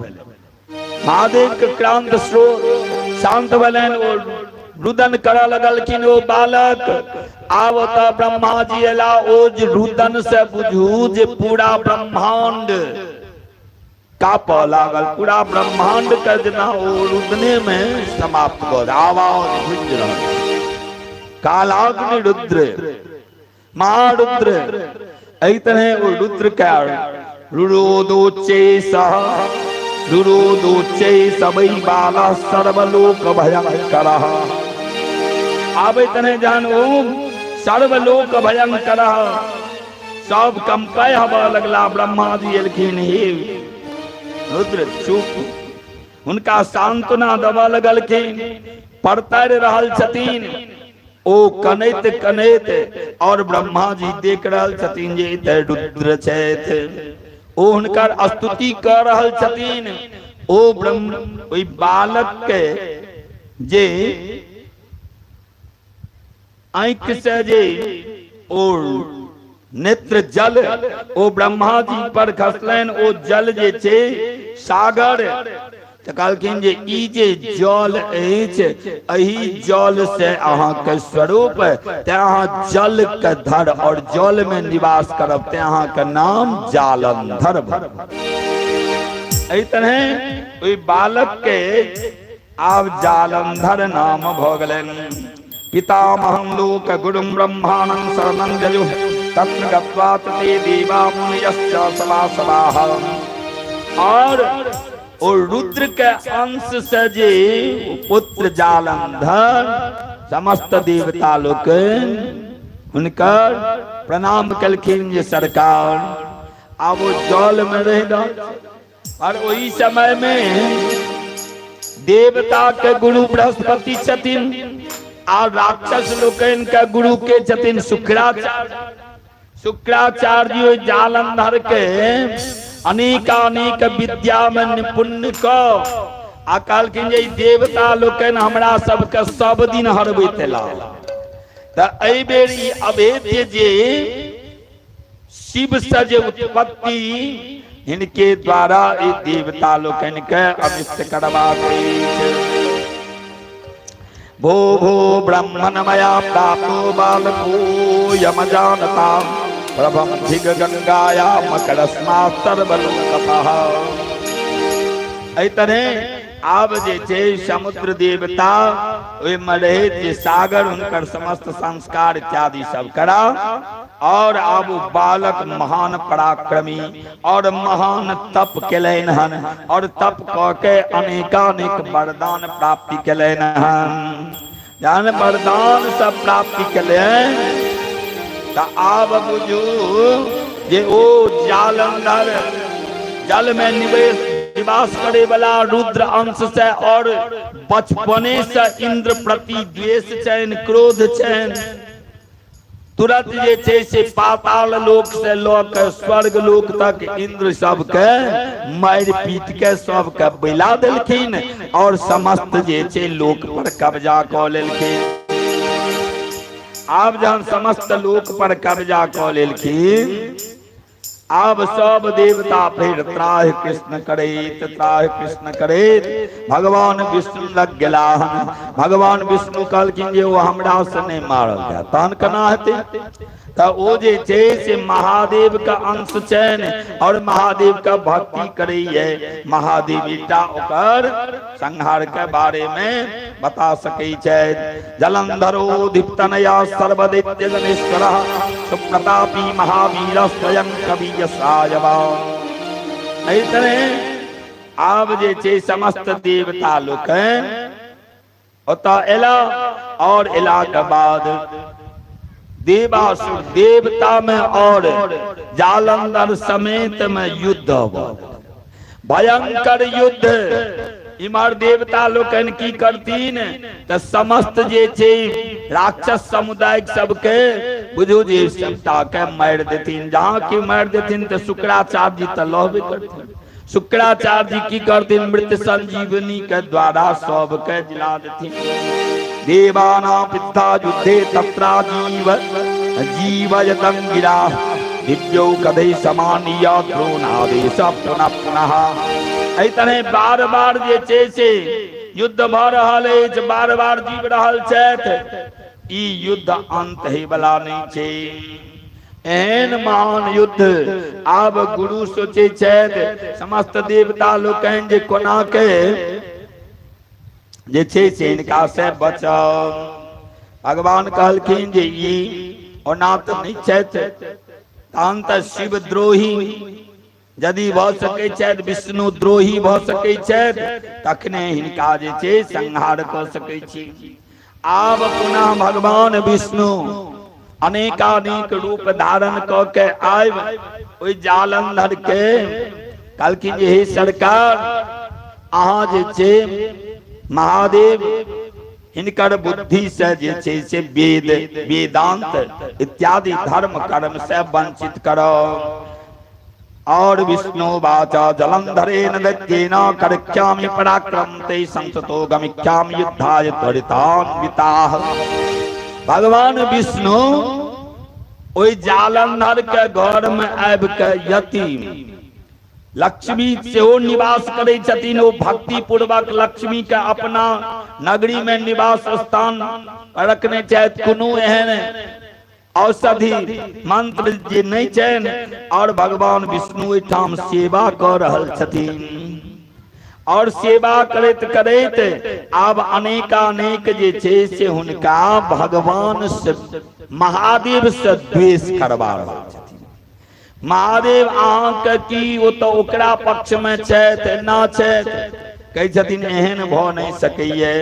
महादेव के क्रांत स्रोत शांत भेलनि, ओ रुदन करऽ लगलखिन ओ बालक। आब ओतऽ ब्रह्मा जी एला, ओ जे रुदन से बुझू जे पूरा ब्रह्मांड कापऽ लागल, पूरा ब्रह्मांड के जेना ओ रुदने में समाप्त कऽ आवाज गुंज रहल। कालाग्नि रुद्र महारुद्र, एहि तरह ओ रुद्र के रुरोदोच्चे सह रुरोदोच्चे सबै बाला सर्वलोक भयंकर। आबे तरह जहन ओ सर्वलोक भयंकर सब कंपय हवा लगला। ब्रह्मा जी एलखिन, हे रुद्र चुप, हुनका सांत्वना देबऽ लगलखिन। परतर रहल छथिन। ओ कनैत कनैत और ब्रह्मा जी देख रहल छथिन जे इधर रुद्र छथि, ओ हुनकर स्तुति कऽ रहल छथिन। ओ ब्रह्म ओहि बालक के जे आँखि से जे ओ नेत्र जल ओ ब्रह्मा जी पर खसलनि, ओ जल जे छै सागर, तऽ कहलखिन जे ई जे जल अछि एहि जल से अहाँके स्वरूप, तें अहाँ जल के धर और जल में निवास करब, तें अहाँके नाम जालंधर भऽ। एहि तरहे ओहि बालक के आब जालंधर नाम भऽ गेलनि। पितामहं लोक गुरुं ब्रह्माणं शरणं जयुः तत्र गत्वा ते देवा मुनयश्च सवासवाः। और ओ रुद्र के अंश से जे पुत्र जालंधर समस्त देवता लोकनि हुनकर प्रणाम केलखिन जे सरकार आब ओ जल में रहि रहल। और ओहि समय में देवता के गुरु बृहस्पति छथिन आ राक्षस लोकनि के गुरु के छथिन शुक्राचार्य। शुक्राचार्य ओहि जालंधर के अनेकानेक विद्या में निपुण क आ कहलखिन जे देवता लोकनि हमरा सबके सब दिन हरबैत एला, तऽ एहि बेर ई अभेद्य जे शिव से जे उत्पत्ति हिनके द्वारा ई देवता लोकनि के अनिष्ट करबाक अछि। भो भो ब्राह्मण मया प्राप्तो बालको यमजानता प्रभम धिग गंगाया मकरस्मा सर्वलोकपः। एहि तरहे आब जे छै समुद्र देवता ओहिमे रहैत जे सागर हुनकर समस्त संस्कार इत्यादि सब करा और आब बालक महान पराक्रमी और महान तप केलनि हन और तप कऽ के अनेकानेक वरदान प्राप्ति केलनि हन। जहन वरदान सब प्राप्ति केलनि तऽ आब बुझू जे ओ जालंधर जल में निवेश निवास करे वाला रुद्र अंश से और बचपने से इंद्र प्रति द्वेष चैन क्रोध चैन तुरंत जे छै से पाताल लोक से लऽ के स्वर्ग लोक तक इंद्र सबके मारि पीट के सबके बैला देलखिन और समस्त जे छै लोक पर कब्जा कऽ लेलखिन। आब जहन समस्त लोक पर कब्जा कऽ लेलखिन, आब सब देवता फेर त्राह कृष्ण करैत त्राह कृष्ण करैत भगवान विष्णु लग गेला हन। भगवान विष्णु कहलखिन जे ओ हमरा से नहि मारल जाय, तहन केना हेतै? तऽ ओ जे छै से महादेव के अंश छनि और महादेव के भक्ति करैये, महादेव ओकर संहार के बारे में बता सकै छथि। जलंधरो दीप्तनया सर्वदैत्य गणेश्वर सुप्रतापी महावीर स्वयं कवि यशायवान। एहि तरह आब जे छै समस्त देवता लोकनि ओतऽ एला और एला के बाद देवासुर देवता में और जालंधर समेत में युद्ध भऽ भयंकर युद्ध। इम्हर देवता लोकनि की करथिन तऽ समस्त जे छै राक्षस समुदाय सबके बुझू जे सबटा के मारि देथिन। जहाँ की मारि देथिन तऽ शुक्राचार्य जी तऽ लहबे करथिन। शुक्राचार्य जी की करथिन, मृत संजीवनी के द्वारा सबके जिला देथिन। देवाना पिता युद्धे तत्रा जीव जीवयतं गिरा दिव्यौ कदै समानीय द्रोणादेश पुनः पुनः। एहि तरह बार बार जे छै से युद्ध भऽ रहल अछि, बार बार जीव रहल छथि। ई युद्ध अंत हे वाला नहि छै। एहन महान युद्ध आब गुरु सोचै छथि समस्त देवता लोकनि जे कोना के जे छै से हिनका से बचाउ। भगवान कहलखिन जे ई ओना तऽ नहि छथि, तहन तऽ शिवद्रोही यदि भऽ सकै छथि, विष्णु द्रोही भऽ सकै छथि, तखने हिनका जे छै संहार कऽ सकै छी। आब पुनः भगवान विष्णु अनेकानेक रूप धारण कऽ के आबि ओहि जालंधर के कहलखिन जे हे सरकार, अहाँ जे छै महादेव हिनकर बुद्धि से जे छै से वेद वेदांत इत्यादि धर्म कर्म से वंचित करब। और विष्णु वाचा जलंधरेण दैत्येन करिष्यामि पराक्रम ते संसतो गमिष्यामि युद्धाय त्वरितान्विताः। भगवान विष्णु ओहि जालंधर के घर में आबि के यति लक्ष्मी सेहो निवास करै छथिन, ओ भक्ति पूर्वक लक्ष्मी के अपना नगरी में निवास स्थान रखने छथि। कोनो एहन औषधि मंत्र जे नहि छनि और भगवान विष्णु ओहिठाम सेवा कऽ रहल छथिन और सेवा करैत करैत आब अनेकानेक जे छै से हुनका भगवान से महादेव से द्वेष करबा रहल छथिन। महादेव अहाँके की, ओ तऽ ओकरा पक्षमे छथि ना छथि। कहै छथिन एहन भऽ नहि सकैए,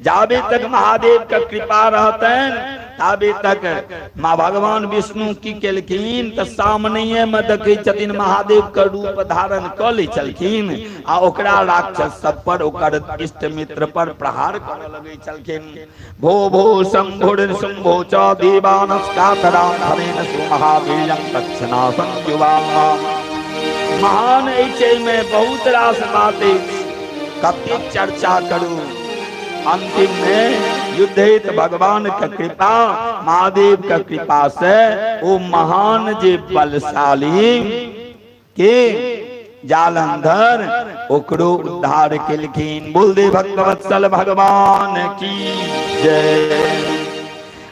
जाबे तक महादेव के कृपा रहतनि ताबे तक। माँ भगवान विष्णु की केलखिन तऽ सामनेये मे देखै छथिन महादेव के रूप धारण कऽ लै छलखिन आ ओकरा राक्षस सब पर, ओकर इष्ट मित्र पर प्रहार करऽ लगै छलखिन। भो भो शंभुर शंभो च देवानस्कातराम धनेन सुमहावीर्यं दक्षिणासं युवा। महान अछि, एहिमे बहुत रास बात अछि, कतेक चर्चा करू। अंतिम में युद्ध भगवान के कृपा, महादेव के कृपा से ओ महान जे बलशाली के जालंधर ओकरो उद्धार केलखिन। बोल दे भक्तवत्सल भगवान की जय।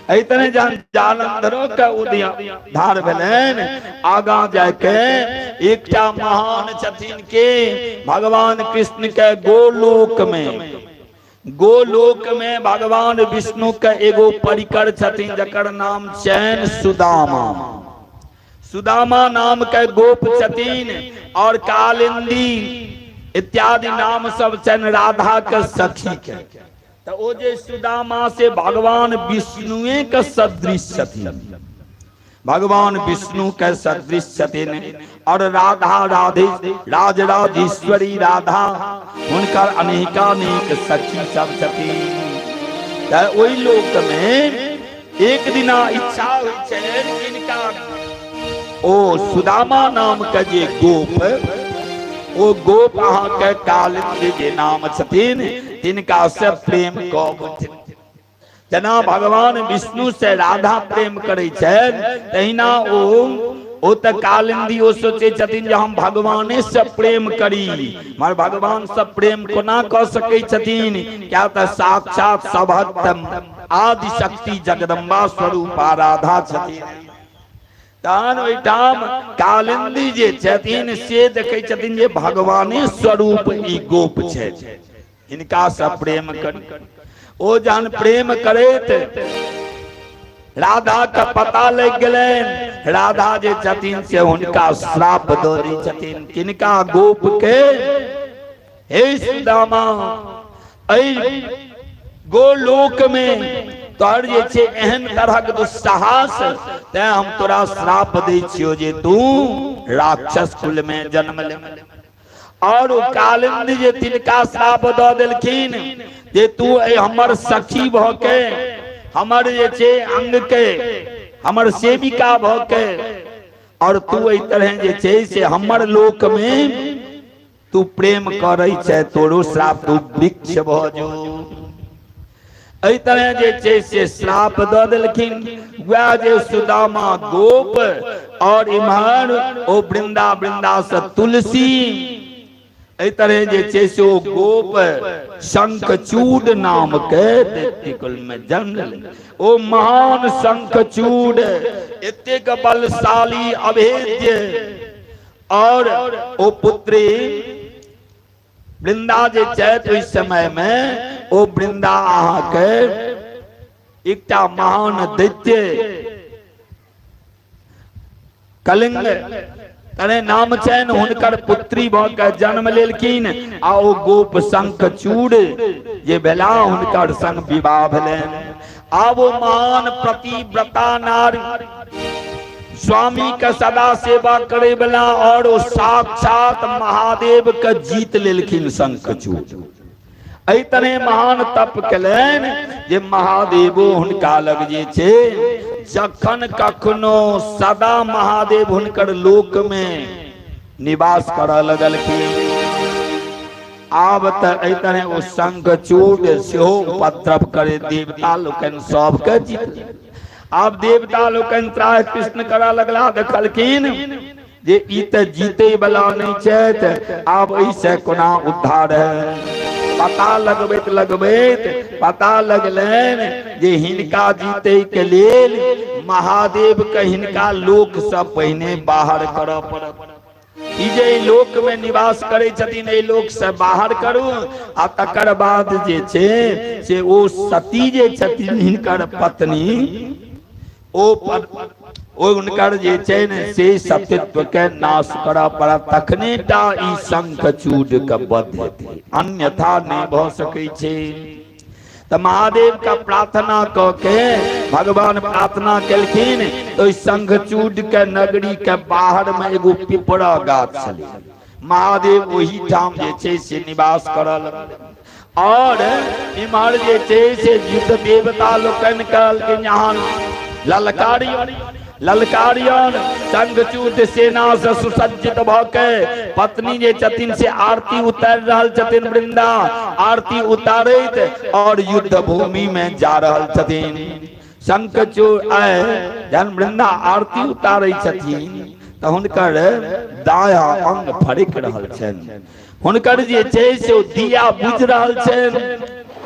एहि तरह जहन जालंधरो के उद्धार भेलनि, आगा जाके एकटा महान छथिन के भगवान कृष्ण के गोलोक में, गोलोक में भगवान विष्णु के एगो परिकर छथिन जकर नाम चैन सुदामा। सुदामा नाम के गोप छथिन और कालिंदी इत्यादि नाम सब छनि राधा के सखी के। तऽ ओ जे सुदामा से भगवान विष्णुए के सदृश छथिन, भगवान विष्णु के सदृश छथिन और राधा राधे राज राजेश्वरी राधा हुनकर अनेकानेक सखी सब छथिन। तऽ ओहि लोक में एक दिना इच्छा होइ छनि किनका, ओ सुदामा नाम के जे गोप, ओ गोप अहाँके कालिंदी जे नाम छथिन तिनका से प्रेम कऽ, जेना भगवान विष्णु से राधा प्रेम करै छनि तहिना ओ तऽ कालिंदी ओ सोचै छथिन जे हम भगवाने से प्रेम करी, मगर भगवान से प्रेम कोना कऽ सकै छथिन, क्या तऽ साक्षात सभक आदि शक्ति जगदम्बा स्वरूपा राधा छथिन। तहन ओहिठाम कालिंदी जे छथिन से देखै छथिन जे भगवाने स्वरूप ई गोप छथि, हिनका से प्रेम करी। ओ जहन प्रेम करैत राधा के पता लग गेलनि, राधा जे छथिन से हुनका श्राप दऽ दै छथिन। किनका? गोप के। हे सुदामा, एहि गोलोक में तोहर जे छै एहन तरहक दुस्साहस, तें हम तोरा श्राप दै छियो जे तू राक्षस कुल में जन्म ले। और ओ कालिंदी जे तिनका श्राप दऽ देलखिन जे तू एहि हमर सखी भऽ के, हमर जे छै अंग के, हमर सेविका भऽ के और तू एहि तरह जे छै से हमर लोक में तू प्रेम करै छै, तोरो श्राप, तू वृक्ष भऽ जो। एहि तरह जे छै से श्राप दऽ देलखिन। वएह जे सुदामा गोप और इम्हर ओ वृंदा, वृंदा से तुलसी, एहि तरह जे छै से ओ गोप शंखचूड नाम के दैत्य कुल में जन्म लेलनि। ओ महान शंखचूड एतेक बलशाली अभेद्य और ओ पुत्री वृंदा जे छथि ओहि समय में ओ वृंदा अहाँके एकटा महान दैत्य कलिंग तने नाम छनि, हुनकर पुत्री भऽ के जन्म लेलखिन आ ओ गोप शंखचूड़ जे भेला हुनकर संग विवाह भेलनि। आब ओ महान प्रतिव्रता नारी, स्वामी के सदा सेवा करे वाला और ओ साक्षात महादेव के जीत लेलखिन शंखचूड़। एहि तरहे महान तप केलनि जे महादेवो हुनका लग जे छै जखन कखनो सदा महादेव हुनकर लोक में निवास करऽ लगलखिन। आब तऽ एहि तरहे ओ शंखचूड सेहो उपद्रव करे देवता लोकनि सबके जीत। आब देवता लोकनि त्राह कृष्ण करऽ लगला, देखलखिन जे ई तऽ जीते वाला नहि छथि, आब एहिसँ कोना उद्धार है। पता लगबैत लगबैत पता लगलनि जे हिनका जीते के लेल महादेव के हिनका लोक से पहिने बाहर करऽ पड़त। ई जे एहि लोक में निवास करै छथिन एहि लोक से बाहर करू, आ तकर बाद जे छै से ओ सती जे छथिन हिनकर पत्नी, ओ ओ हुनकर जे छै ने से सतीत्व के नाश करऽ पड़त, तखने टा ई शंखचूड के वध हेतै, अन्यथा नहि भऽ सकै छै। तऽ महादेव के प्रार्थना कऽ के भगवान प्रार्थना केलखिन, ओहि शंखचूड के नगरी के बाहर में एगो पिपरा गाछ छलै, महादेव ओहि ठाम जे छै से निवास करऽ लगलै। और इम्हर जे छै से युद्ध देवता लोकनि कहलखिन अहाँ ललकारियन ललकारियन शंखचूड सेना से सुसज्जित भऽ के पत्नी जे छथिन से आरती उतारि रहल छथिन, वृंदा आरती उतारैत और युद्ध भूमि में जा रहल छथिन। शंखचूड आए जहन वृंदा आरती उतारै छथिन तऽ हुनकर दाया अंग फड़कि रहल छनि, हुनकर जे छै से ओ दिया बुझि रहल छनि,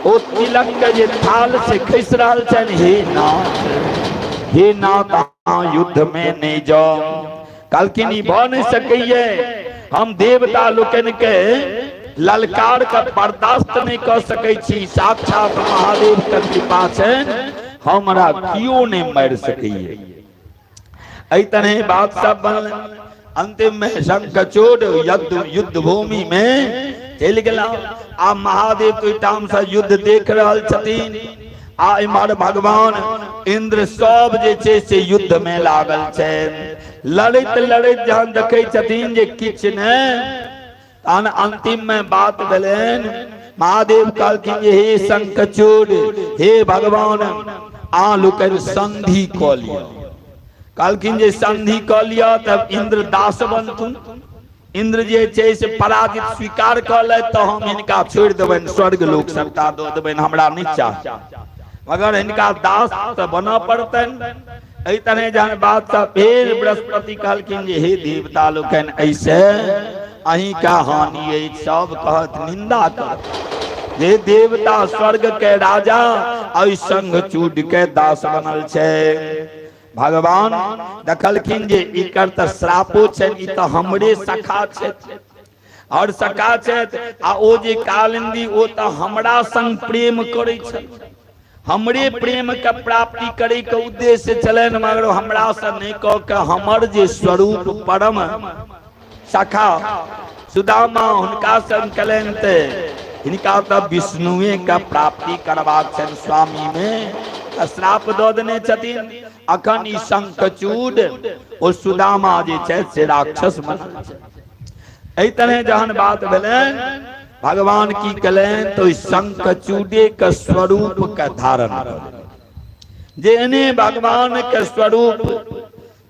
ओ तिलक के जे थाल से खसि रहल छनि। हे नाथ, हे नाथ, अहाँ युद्ध में नहि जाउ। कहलखिन ई भऽ नहि सकैये, हम देवता लोकनि के ललकार के बर्दाश्त नहि कऽ सकै छी, साक्षात महादेव के कृपा छनि, हमरा कियो नहि मारि सकैये। एहि तरह बात सब बनल। अंतिम में शंखचूड युद्ध युद्ध भूमि में चलि गेला। आ महादेव के ओहिठाम से युद्ध देख रहल छथिन, आ इम्हर भगवान इंद्र सब जे छै से युद्ध में लागल छै। लड़ैत लड़ैत जहन देखै छथिन जे किछु नहि, तहन अंतिम में बात भेलनि, महादेव कहलखिन जे हे शंखचूड, हे भगवान, अहाँ लोकनि संधि कऽ लिअ। कहलखिन जे संधि कऽ लिअ तब इंद्र दास बनथुन, इंद्र जे छै से पराजित स्वीकार कऽ ले तऽ हम हिनका छोड़ि देबनि, स्वर्ग लोक सबटा दऽ देबनि, हमरा नहि चाही, मगर हिनका दास तऽ बनऽ पड़तनि। एहि तरह जहन बात सब भेल, बृहस्पति कहलखिन जे हे देवता लोकनि, ऐसे अहीं का हानि अछि, सब कहत निंदा करत जे देवता स्वर्ग के राजा एहि शंखचूड के दास बनल छै। भगवान देखलखिन जे एकर तऽ श्रापो छनि, ई तऽ हमरे सखा छथि और सखा छथि, आ ओ जे कालिंदी ओ तऽ हमरा संग प्रेम करै छथि, हमरे प्रेम के प्राप्ति करे के उद्देश्य छलनि, मगर हमरा से नहीं कह के हमर जे स्वरूप परम सखा सुदामा हुनका संग कलनि ते हिनका तऽ विष्णुए के प्राप्ति करबाक छनि स्वामी में, तऽ श्राप दऽ देने छथिन। अखन ई शंखचूड ओ सुदामा जे छथि से राक्षस बनल छै। एहि तरह जहन बात भेलनि, भगवान की कलनि तो शंखचूडे के स्वरूप के धारण कर जे एने भगवान के स्वरूप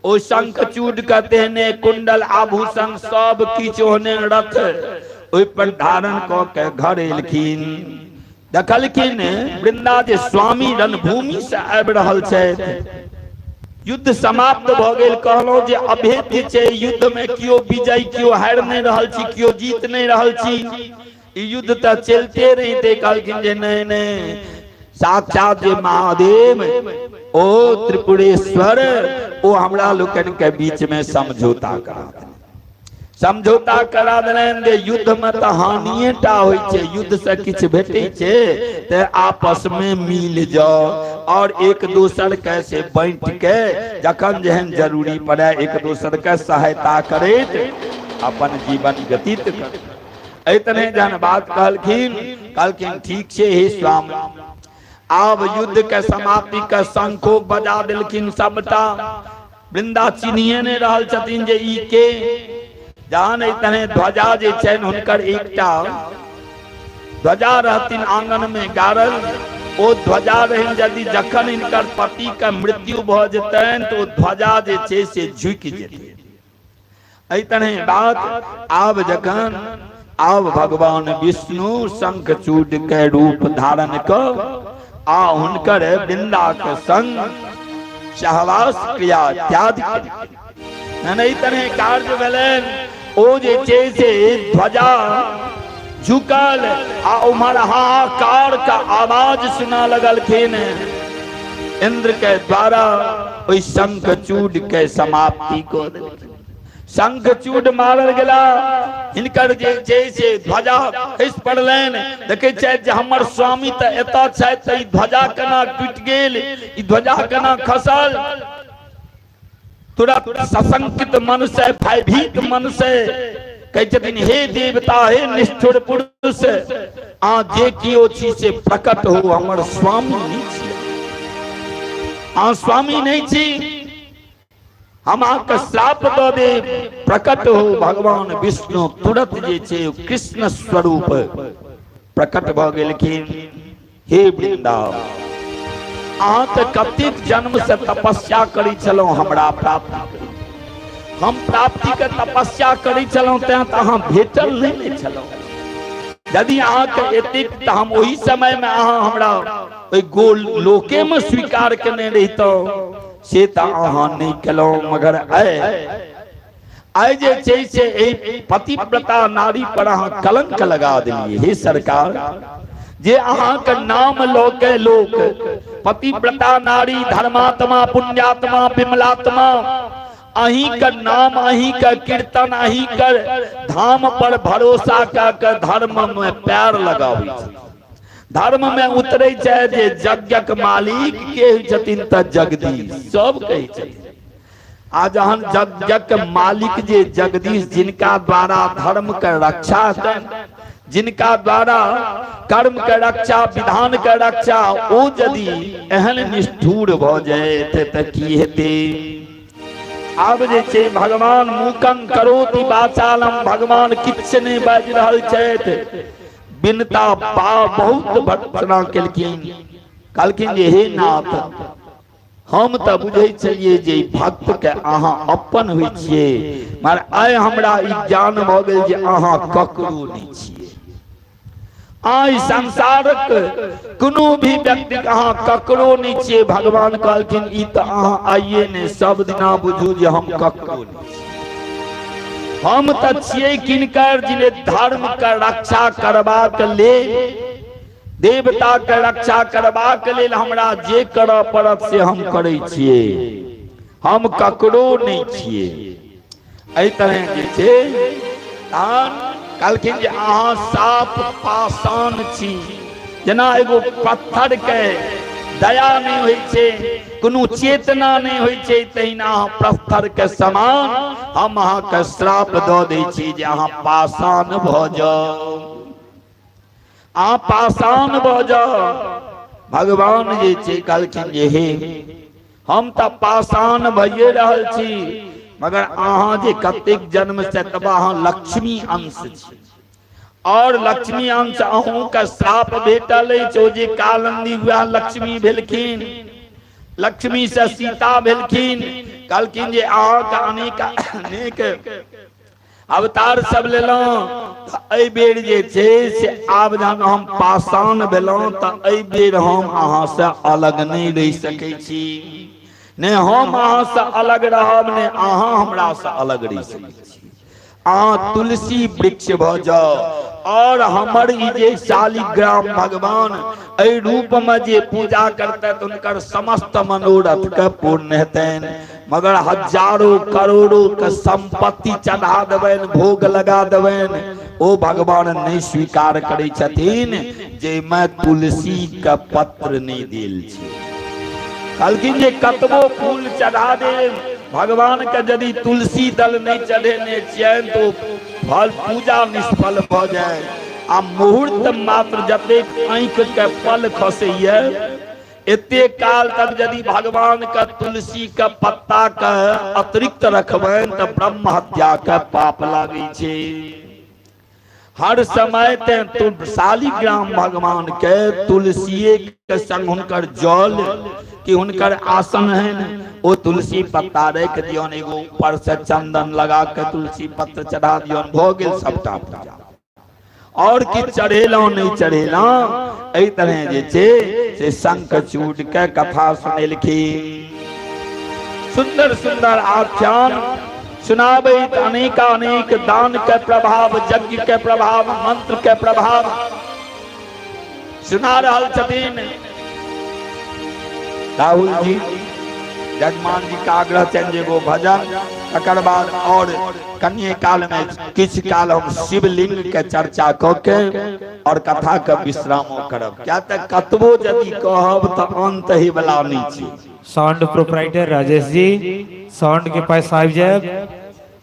ओ शंखचूड के तेहने कुंडल आभूषण सब किछु ओहने रथ ओहि पर धारण कऽ के घर एलखिन। देखलखिन वृंदा जे स्वामी रणभूमि से आबि रहल छथि, युद्ध समाप्त भऽ गेल। कहलहुँ जे अभेद्य छै युद्ध में, केओ विजय केओ हारि नहि रहल छी, केओ जीत नहि रहल छी, ई युद्ध तऽ चलते रहिते। कहलखिन जे नहि नहि, साक्षात जे महादेव ओ त्रिपुरेश्वर ओ हमरा लोकनि के बीच में समझौता करा देलनि, समझौता करा देलनि जे युद्ध में तऽ हानिये टा होइ छै, युद्ध से किछु भेटै छै तऽ आपस में मिल जाओ और एक दोसर के से बांटि के जखन जेहन जरूरी पड़े एक दोसर के सहायता करैत अपन जीवन व्यतीत कर। एहि तरह जहन बात कहलखिन, कहलखिन ठीक छै हे स्वामी। आब युद्ध के समाप्ति के शंखो बजा देलखिन। सबटा वृंदा चिन्हिए नहि रहल छथिन जे ई के। जहन एहि तरह ध्वजा जे छनि हुनकर एकटा ध्वजा रहथिन आंगन में गाड़ल, ओ ध्वजा रहनि यदि जखन हिनकर पति के मृत्यु भऽ जेतनि तऽ ओ ध्वजा जे छै से झुकि जेतै। एहि तरहे बात आब जखन आब भगवान विष्णु शंखचूड के रूप धारण कऽ आ हुनकर वृंदा के संग सहवास क्रिया इत्यादि एहि तरहे कार्य भेलनि। ओ जे छै से ध्वजा झुकल आ उम्हर हाहाकार का आवाज सुना लगलखिन। इंद्र के द्वारा ओहि शंखचूड के समाप्ति कऽ देलखिन। शंखचूड मारल गेला, हिनकर जे छै से ध्वजा खसि पड़लनि। देखै छथि जे हमर स्वामी तऽ एतऽ छथि, तऽ ई ध्वजा केना टूटि गेल, ई ध्वजा केना खसल? तुरंत सशंकित मन से, भयभीत मन से कहै छथिन, हे देवता, हे निष्ठुर पुरुष, आ जे कियो छी से प्रकट हो, हमर स्वामी नहि छी, अहाँ स्वामी नहि छी, हम अहाँके श्राप दऽ देब, प्रकट हो। भगवान विष्णु तुरंत जे छै कृष्ण स्वरूप प्रकट भऽ गेलखिन। हे वृंदा, अहाँ तऽ कतेक जन्म से तपस्या करै छलहुँ हमरा प्राप्ति, हम प्राप्ति के तपस्या करै छलहुँ, तें तऽ अहाँ भेटल नहि ने छलहुँ। यदि अहाँके एतेक तऽ हम ओहि समय मे अहाँ हमरा ओहि गोल लोके मे स्वीकार केने रहितहुँ, से तऽ अहाँ नहि केलहुँ। मगर आइ आइ जे छै से एहि पतिव्रता नारी पर अहाँ कलंक लगा देलियै। हे सरकार, जे अहाँके नाम लऽ के लोक पतिव्रता नारी, धर्मात्मा, पुण्यात्मा, विमलात्मा, अहीं के नाम, अहीं के कीर्तन, अहीं के धाम पर भरोसा कऽ के धर्म में पैर लगाबै छै, धर्म में उतरै छै, जे यज्ञक मालिक के होइ छथिन तऽ जगदीश सब कहै छथिन। आ जहन यज्ञक मालिक जे जगदीश, जिनका द्वारा धर्म के रक्षा हेतनि, जिनका द्वारा कर्म के रक्षा, विधान के रक्षा, ओ यदि एहन निष्ठुर भऽ जायत तऽ की हेतै? आब जे छै भगवान मूकं करोति वाचालम, भगवान किछु नहि बाजि रहल छथि। बिनता बा बहुत भर्त्सना केलखिन, कहलखिन जे हे नाथ, हम तऽ बुझै छलियै जे ई भक्त के अहाँ अपन होइ छियै, मगर आइ हमरा ई ज्ञान भऽ गेल जे अहाँ ककरो नहि छियै। आइ संसारक कोनो भी व्यक्ति के अहाँ ककरो नहि छियै। भगवान कहलखिन ई तऽ अहाँ आइए नहि, सब दिना बुझू जे हम ककरो नहि छियै। हम तऽ छियै किनकर? जिने धर्म के रक्षा करबाक लेल, देवता के रक्षा करबाक लेल हमरा जे करऽ पड़त से हम करै छियै, हम ककरो नहि छियै। एहि तरह जे छै तहन कहलखिन जे अहाँ साफ पाषाण छी, जेना एगो पत्थर के दया नहि होइ छै, कोनो चेतना नहि होइ छै, तहिना अहाँ पत्थर के समान, हम अहाँके श्राप दऽ दै छी जे अहाँ पाषाण भऽ जाउ, अहाँ पाषाण भऽ जाउ। भगवान जे छै कहलखिन जे हे, हम तऽ पाषाण भइए रहल छी, मगर अहाँ जे कतेक जन्म से तब अहाँ लक्ष्मी अंश छी, और लक्ष्मी अंश अहूँ के श्राप भेटल अछि। ओ जे कालंदी वएह लक्ष्मी भेलखिन, लक्ष्मी से सीता भेलखिन। कहलखिन जे अहाँके अनेक अनेक अवतार सब लेलहुँ, तऽ एहि बेर जे छै से आब जहन हम पाषाण भेलहुँ तऽ एहि बेर हम अहाँसँ अलग नहि रहि सकै छी। ने हम अहाँसँ अलग रहब, ने अहाँ हमरासँ अलग रहि सकै छी। अहाँ तुलसी वृक्ष भऽ जाउ, और हमर ई जे शालिग्राम भगवान एहि रूप में जे पूजा करतै हुनकर समस्त मनोरथ के पूर्ण हेतनि। मगर हजारों करोड़ों के संपत्ति चढ़ा देबनि, भोग लगा देबनि, ओ भगवान नहि स्वीकार करै छथिन जाहिमे तुलसी के पत्र नहि देल छै। कहलखिन जे कतबो फूल चढ़ा देब भगवान के, यदि तुलसी दल नहि चढ़ेने छियनि तो फल पूजा निष्फल भऽ जाय। आ मुहूर्त मात्र जतेक आँखि के पल खसैया, एते काल तक यदि भगवान के तुलसी के पत्ता के अतिरिक्त रखबनि तऽ ब्रह्म हत्या के पाप लागै छै। हर समय ते शालिग्राम भगवान के तुलसीए के संग हुनकर जल कि हुनकर आसन है ने, ओ तुलसी पत्ता रख दियौन, एगो ऊपर से चंदन लगा के तुलसी पत्र चढ़ा दियौन, भ गेल सबटा पूजा। और कि चढ़ेलहुं नहीं चढ़ेलहुं, एहि तरह जे छै से शंखचूड के कथा सुनेलखिन। सुंदर सुंदर आख्यान सुनाबैत अनेकानेक दान के प्रभाव, यज्ञ के प्रभाव, मंत्र के प्रभाव सुना रहल छथिन। राहुल जी जजमान जी का आग्रह छनि जे एगो भजन, तकर बाद और कनिये काल में किछु काल हम शिवलिंग के चर्चा क के और कथा के विश्रामो करब, क्या तऽ कतबो यदि कहब तऽ अंत ही वाला नहीं छै। Sound proprietor Rajesh ji, sound के पास आबि जायब।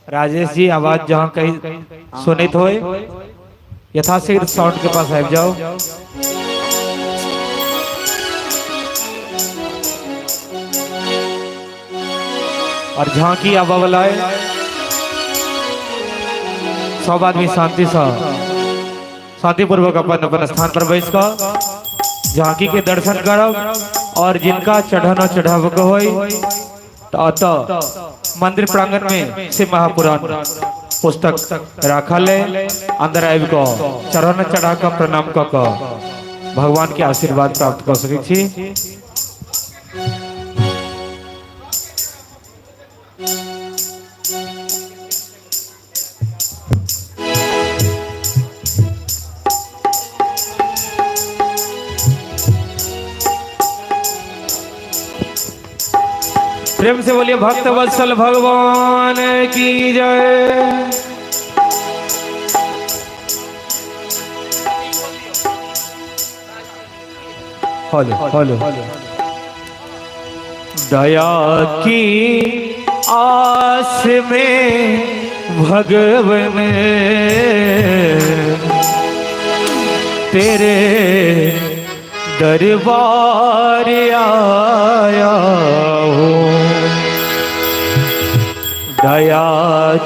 राजेश जी आवाज जहां कहीं सुनैत होय यथाशीघ्र साउंड के पास आबि जाओ। और झांकी आबऽ वाला है, सब आदमी शांति से शांतिपूर्वक अपन अपन स्थान पर बैस कऽ झांकी के दर्शन करब। और जिनका चढ़ाना चढ़ाबऽ के होय तो अतः मंदिर प्रांगण में शिव महापुराण पुस्तक राखल है, अंदर आबि कऽ चढ़ाना चढ़ा कऽ प्रणाम कऽ कऽ भगवान के आशीर्वाद प्राप्त कऽ सकै छी। प्रेम से बोलिए भक्त वत्सल भगवान की जय। हेलो हेलो दया की आस में भगवन तेरे दरबार आया हूँ। दया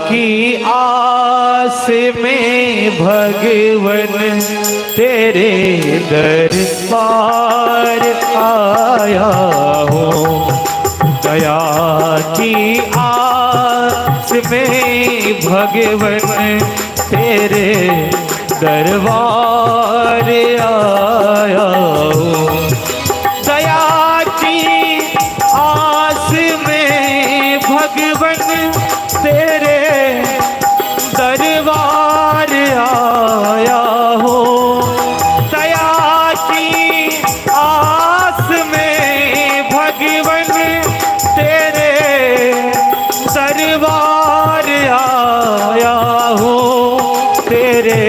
की आस में भगवन तेरे दरबार आया हूँ। दया की आस में भगवन तेरे दरबार आया हूँ। दया की आस में भगवन तेरे दरबार आया हो। दया की आस में भगवन तेरे दरबार आया हो। तेरे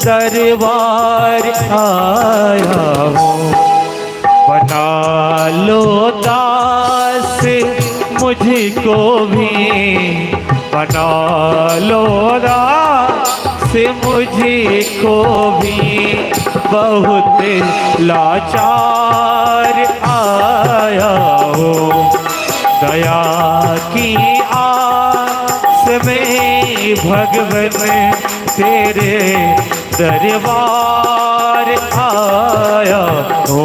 दरबार आया हो। बना लो दास मुझको भी, बना लो दास मुझको भी, बहुत लाचार आया हो। दया की आस में भगवन तेरे दरबार आया हो।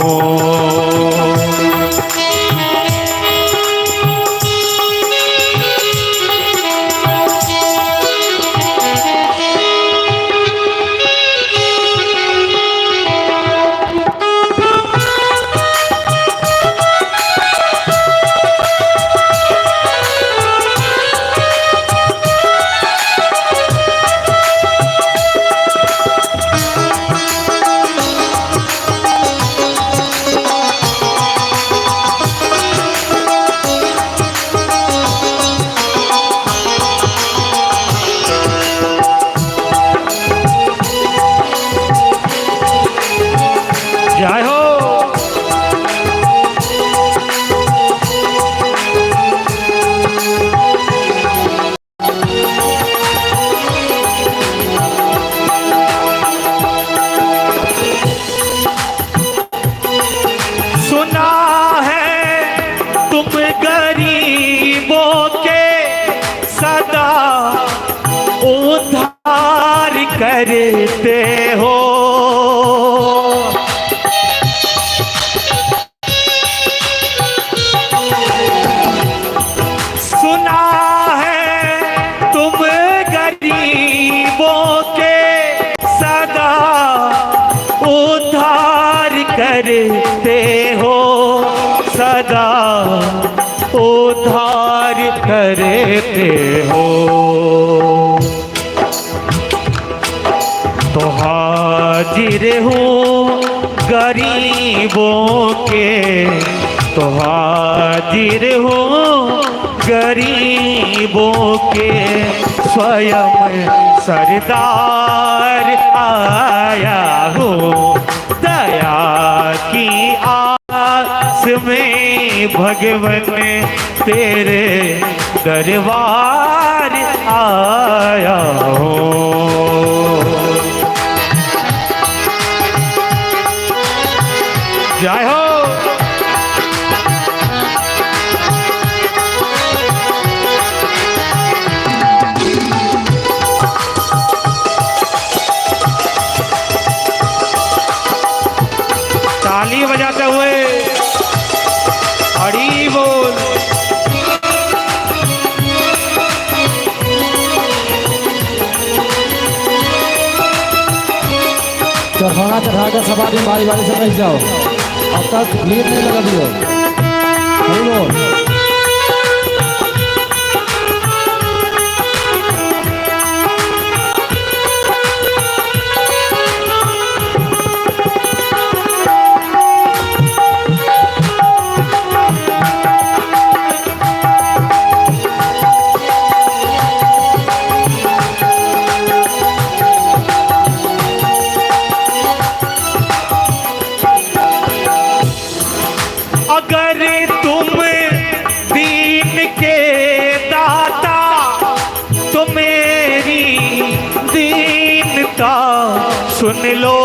करते हो। सुना है तुम गरीबों के सदा उद्धार करते हो, सदा उद्धार करते हो। तो हाजिर हूँ गरीबों के, तो हाजिर हूँ गरीबों के, स्वयं सरदार आया हूँ दया की आस में, भगवन तेरे दरबार आया हूँ। जय हो। ताली बजाते हुए हरी बोल। चढ़ाना चढ़ा कर सब आदमी बारी बारी से बैठ जाओ, अब तक भीड़ नहीं लगा दियो। हरी बोल। अगर तुम दीन के दाता तो मेरी दीनता सुन लो।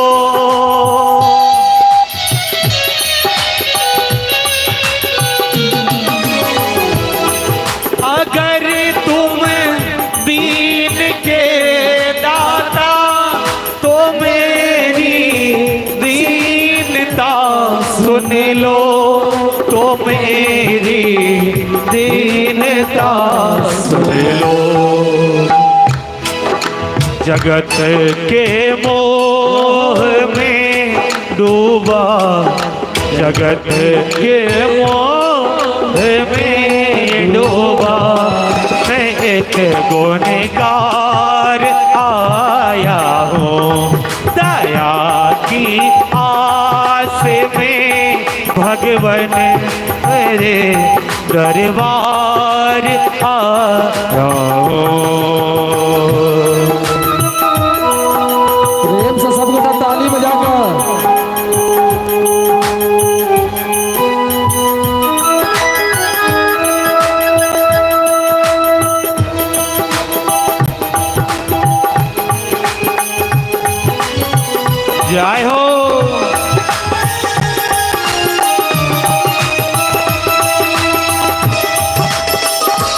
अगर तुम दीन के दाता तो मेरी दीनता सुन लो, तो मेरी दीनता सुन लो। जगत के मोह में डूबा, जगत के मोह में डूबा, मैं एक गुनहगार आया हूँ दया की आस में, भगवन मेरे दरबार आया हूँ। प्रेम से सब गोटा ताली बजाकर। जय हो।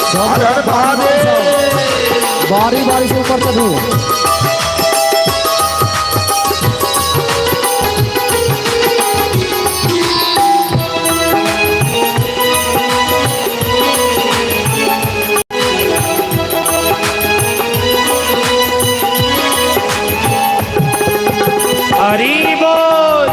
सब हर हर महादेव। बारी बारी से ऊपर चढ़ू। हरी बोल।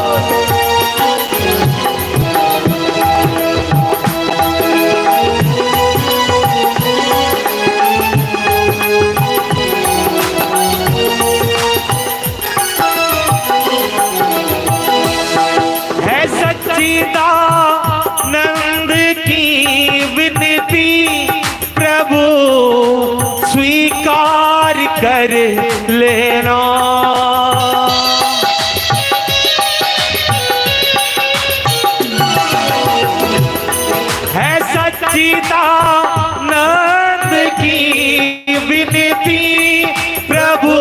है सच्चिदानंद की विनती प्रभु स्वीकार कर लेना। है सच्चिदानंद की विनती प्रभु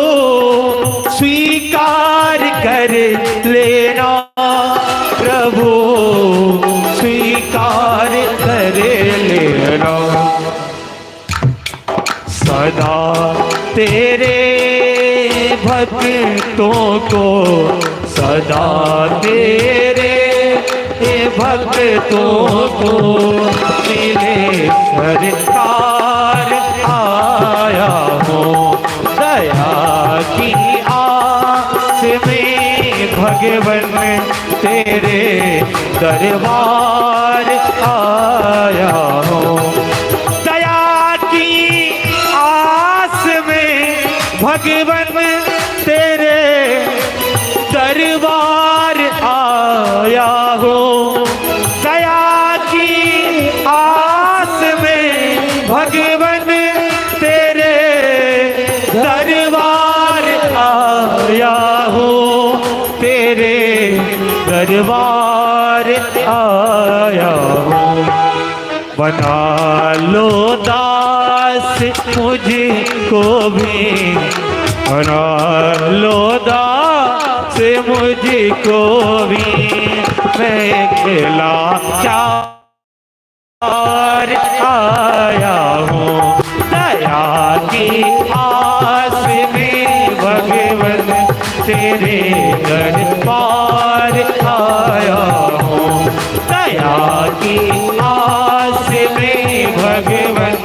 स्वीकार कर लेना, प्रभु स्वीकार कर लेना। सदा तेरे भर भक्तों को सदा तेरे भक्तों को मिले सरकार आया हूँ दया की आस में भगवन तेरे दरबार आया हूँ। दया की आस में भगवन तेरे दरबार आया हूँ। दया की आस में भगवन तेरे दरबार आया हूँ, तेरे दरबार आया हूँ। बना लो दास मुझको भी, बना लो दास मुझको भी, मैं खिला चार आया हूँ। दया की आस में भगवन तेरे दरबार आया हूँ। दया की आस में भगवन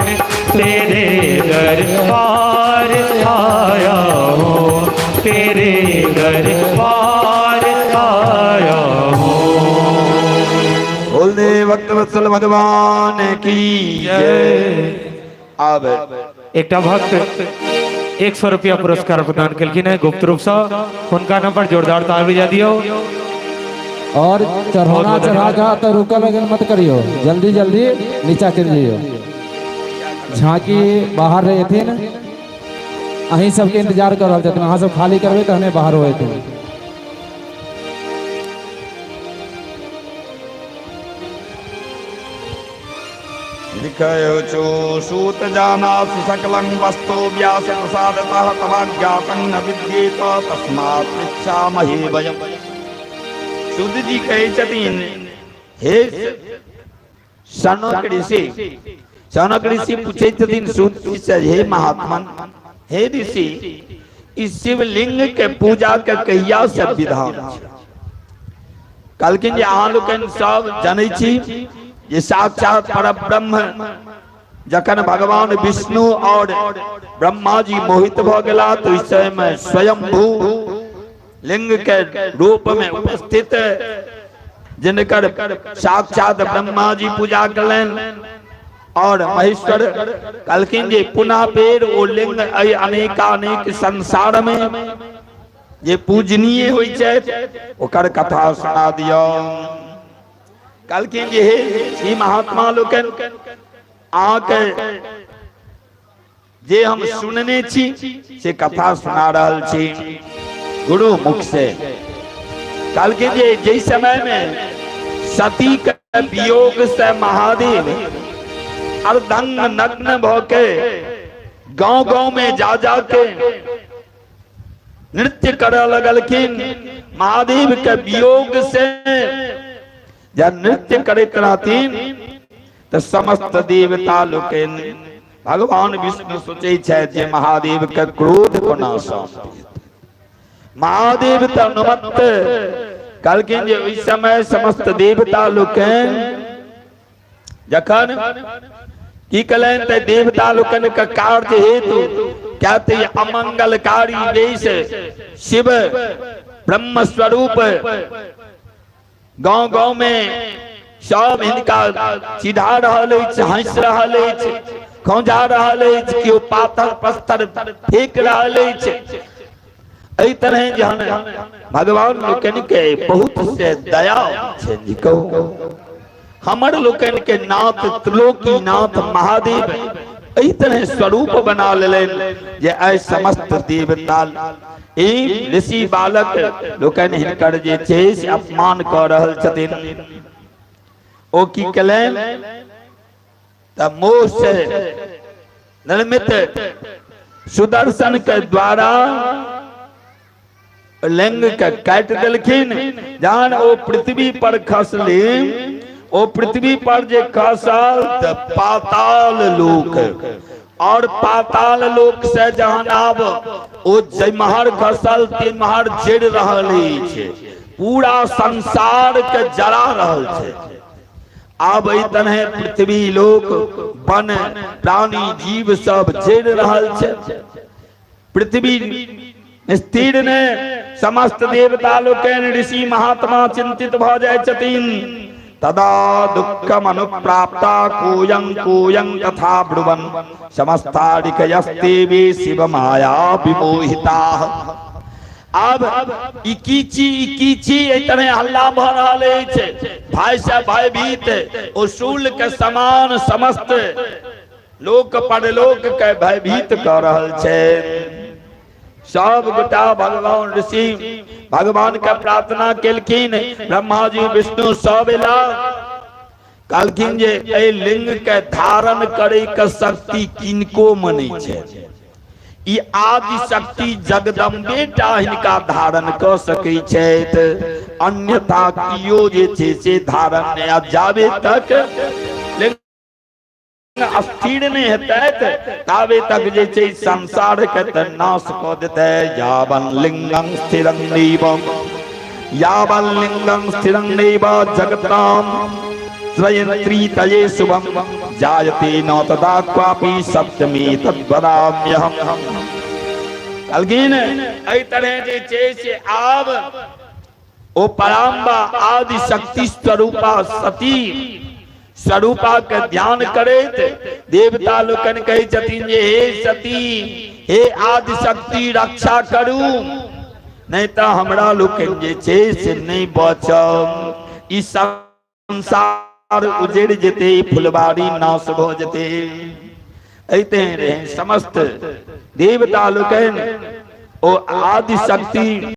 तेरे दरबार आया हूँ, तेरे दरबार आया हूँ। बोल दे भक्त वत्सल भगवान की जय। आब एकटा भक्त 100 रुपया पुरस्कार प्रदान केलखिन है गुप्त रूप से, हुनका नाम पर जोरदार ताली बजा दियो। और चढ़ौना चढ़ा के तो रुकल लगन मत करियो, जल्दी जल्दी नीचा चलि जइयो। झांकी बाहर रहथिन, अहीं सबके इंतजार कर रहल छथिन, अहाँ सब खाली करबै तहने बाहर होथिन। लिखयो चो सूत जानासि सकलं वस्तु व्यास प्रसादतः तवाज्ञातं न विद्येत तस्मात् पृच्छामहे वयम्। सूत जी कहै छथिन, हे सनक ऋषि, सनक ऋषि पूछै छथिन सूत जी से, हे महात्मन, हे ऋषि, इस शिवलिंग के पूजा के कहिया से विधान छै? कहलखिन जे अहाँ लोकनि सब जनै छी जे साक्षात परब्रह्म जखन भगवान विष्णु और ब्रह्मा जी मोहित भ गेला तो इस समय में स्वयंभू लिंग के रूप में उपस्थित जिनकर साक्षात ब्रह्मा जी पूजा कलनि और महेश्वर कहलखिन जे पुनः पेर ओ लिंग एहि अनेकानेक संसार में जे पूजनीय होइ छै ओकर कथा सुना दियौ। कहलखिन जे हे श्री महात्मा लोकनि, अहाँके जे हम सुनने छी से कथा सुना रहल छी गुरु मुख से। कहलखिन जे जाहि समय में सती के वियोग से महादेव अर्धंग नग्न भ के गांव गांव में जा जा के नृत्य करऽ लगलखिन, महादेव के वियोग से जब नृत्य करैत रहथिन तऽ समस्त देवता लोकनि भगवान विष्णु सोचै छथि जे महादेव के क्रोध कोना शांत हेतै। महादेव तऽ अनुमत कहलखिन जे ओहि समय समस्त देवता लोकनि जखन की कलनि तऽ देवता लोकनि के कार्य हेतु क्या तऽ अमंगलकारी देश शिव ब्रह्म स्वरूप गांव गांव में सब हिनका चिढ़ा रहल अछि, हंसि रहल अछि, खौंझा रहल अछि, केओ पाथर पत्थर फेंक रहल अछि। एहि तरह जहन भगवान लोकनि के बहुत से दया छनि जी, कहू हमर लोकनि के नाथ त्रिलोकी नाथ महादेव एहि तरह स्वरूप बना लेलनि जे आइ समस्त देवता ई ऋषि बालक लोकनि हिनकर जे छै से अपमान कऽ रहल छथिन। ओ की केलनि तऽ मोह से निर्मित सुदर्शन के द्वारा लिंग के काटि देलखिन। जहन ओ पृथ्वी पर खसली, ओ पृथ्वी पर जे खसल तऽ पाताल लोक और पाताल लोक से जहन आब ओ जमहर खसल तिमहर जरि रहल अछि, पूरा संसार के जरा रहल छै। आब एहि तरहे पृथ्वी लोक वन प्राणी जीव सब जरि रहल छै। पृथ्वी स्थिर ने समस्त देवता लोकनि ऋषि महात्मा चिंतित भऽ जाइ छथिन। तदा दुःखम अनुप्राप्ता कोयं कोयं तथा ब्रुवन समस्ता ऋषयस्ते शिव माया विमोहिता। आब ई की छी, ई की छी, एहि तरह हल्ला भऽ रहल अछि। भाई से भयभीत ओ शूल के समान समस्त लोक परलोक के भयभीत कऽ रहल छै। सब गोटा भगवान ऋषि भगवान के प्रार्थना केलखिन। ब्रह्मा जी विष्णु सब एला, कहलखिन जे एहि लिंग के धारण करे के शक्ति किनको में नहि छै। ई आदि शक्ति जगदम्बे टा हिनका धारण कऽ सकै छथि, अन्यथा कियो जे छै से धारण नहि। आ जाबे तक स्थिर नहि हेतै ताबे तक जे छै संसार के तऽ नाश कऽ देतै। यावन लिंगं स्थिरं नैव यावन लिंगं स्थिरं नैव जगताम त्रयत्रीतये शुभम जायते न तदा क्वापि सत्यमे तद्वदाम्यहम्। कहलखिन एहि तरह जे छै से आब ओ पराम्बा आदि शक्ति स्वरूपा सती स्वरूपा के ध्यान करैत देवता लोकनि कहै छथिन जे हे सती, हे आदि शक्ति रक्षा करू, नहि तऽ हमरा लोकनि जे छै से नहि बचब, ई संसार उजड़ि जेतै, फुलबाड़ी नाश भऽ जेतै। ऐते रहे समस्त देवता लोकनि ओ आदि शक्ति।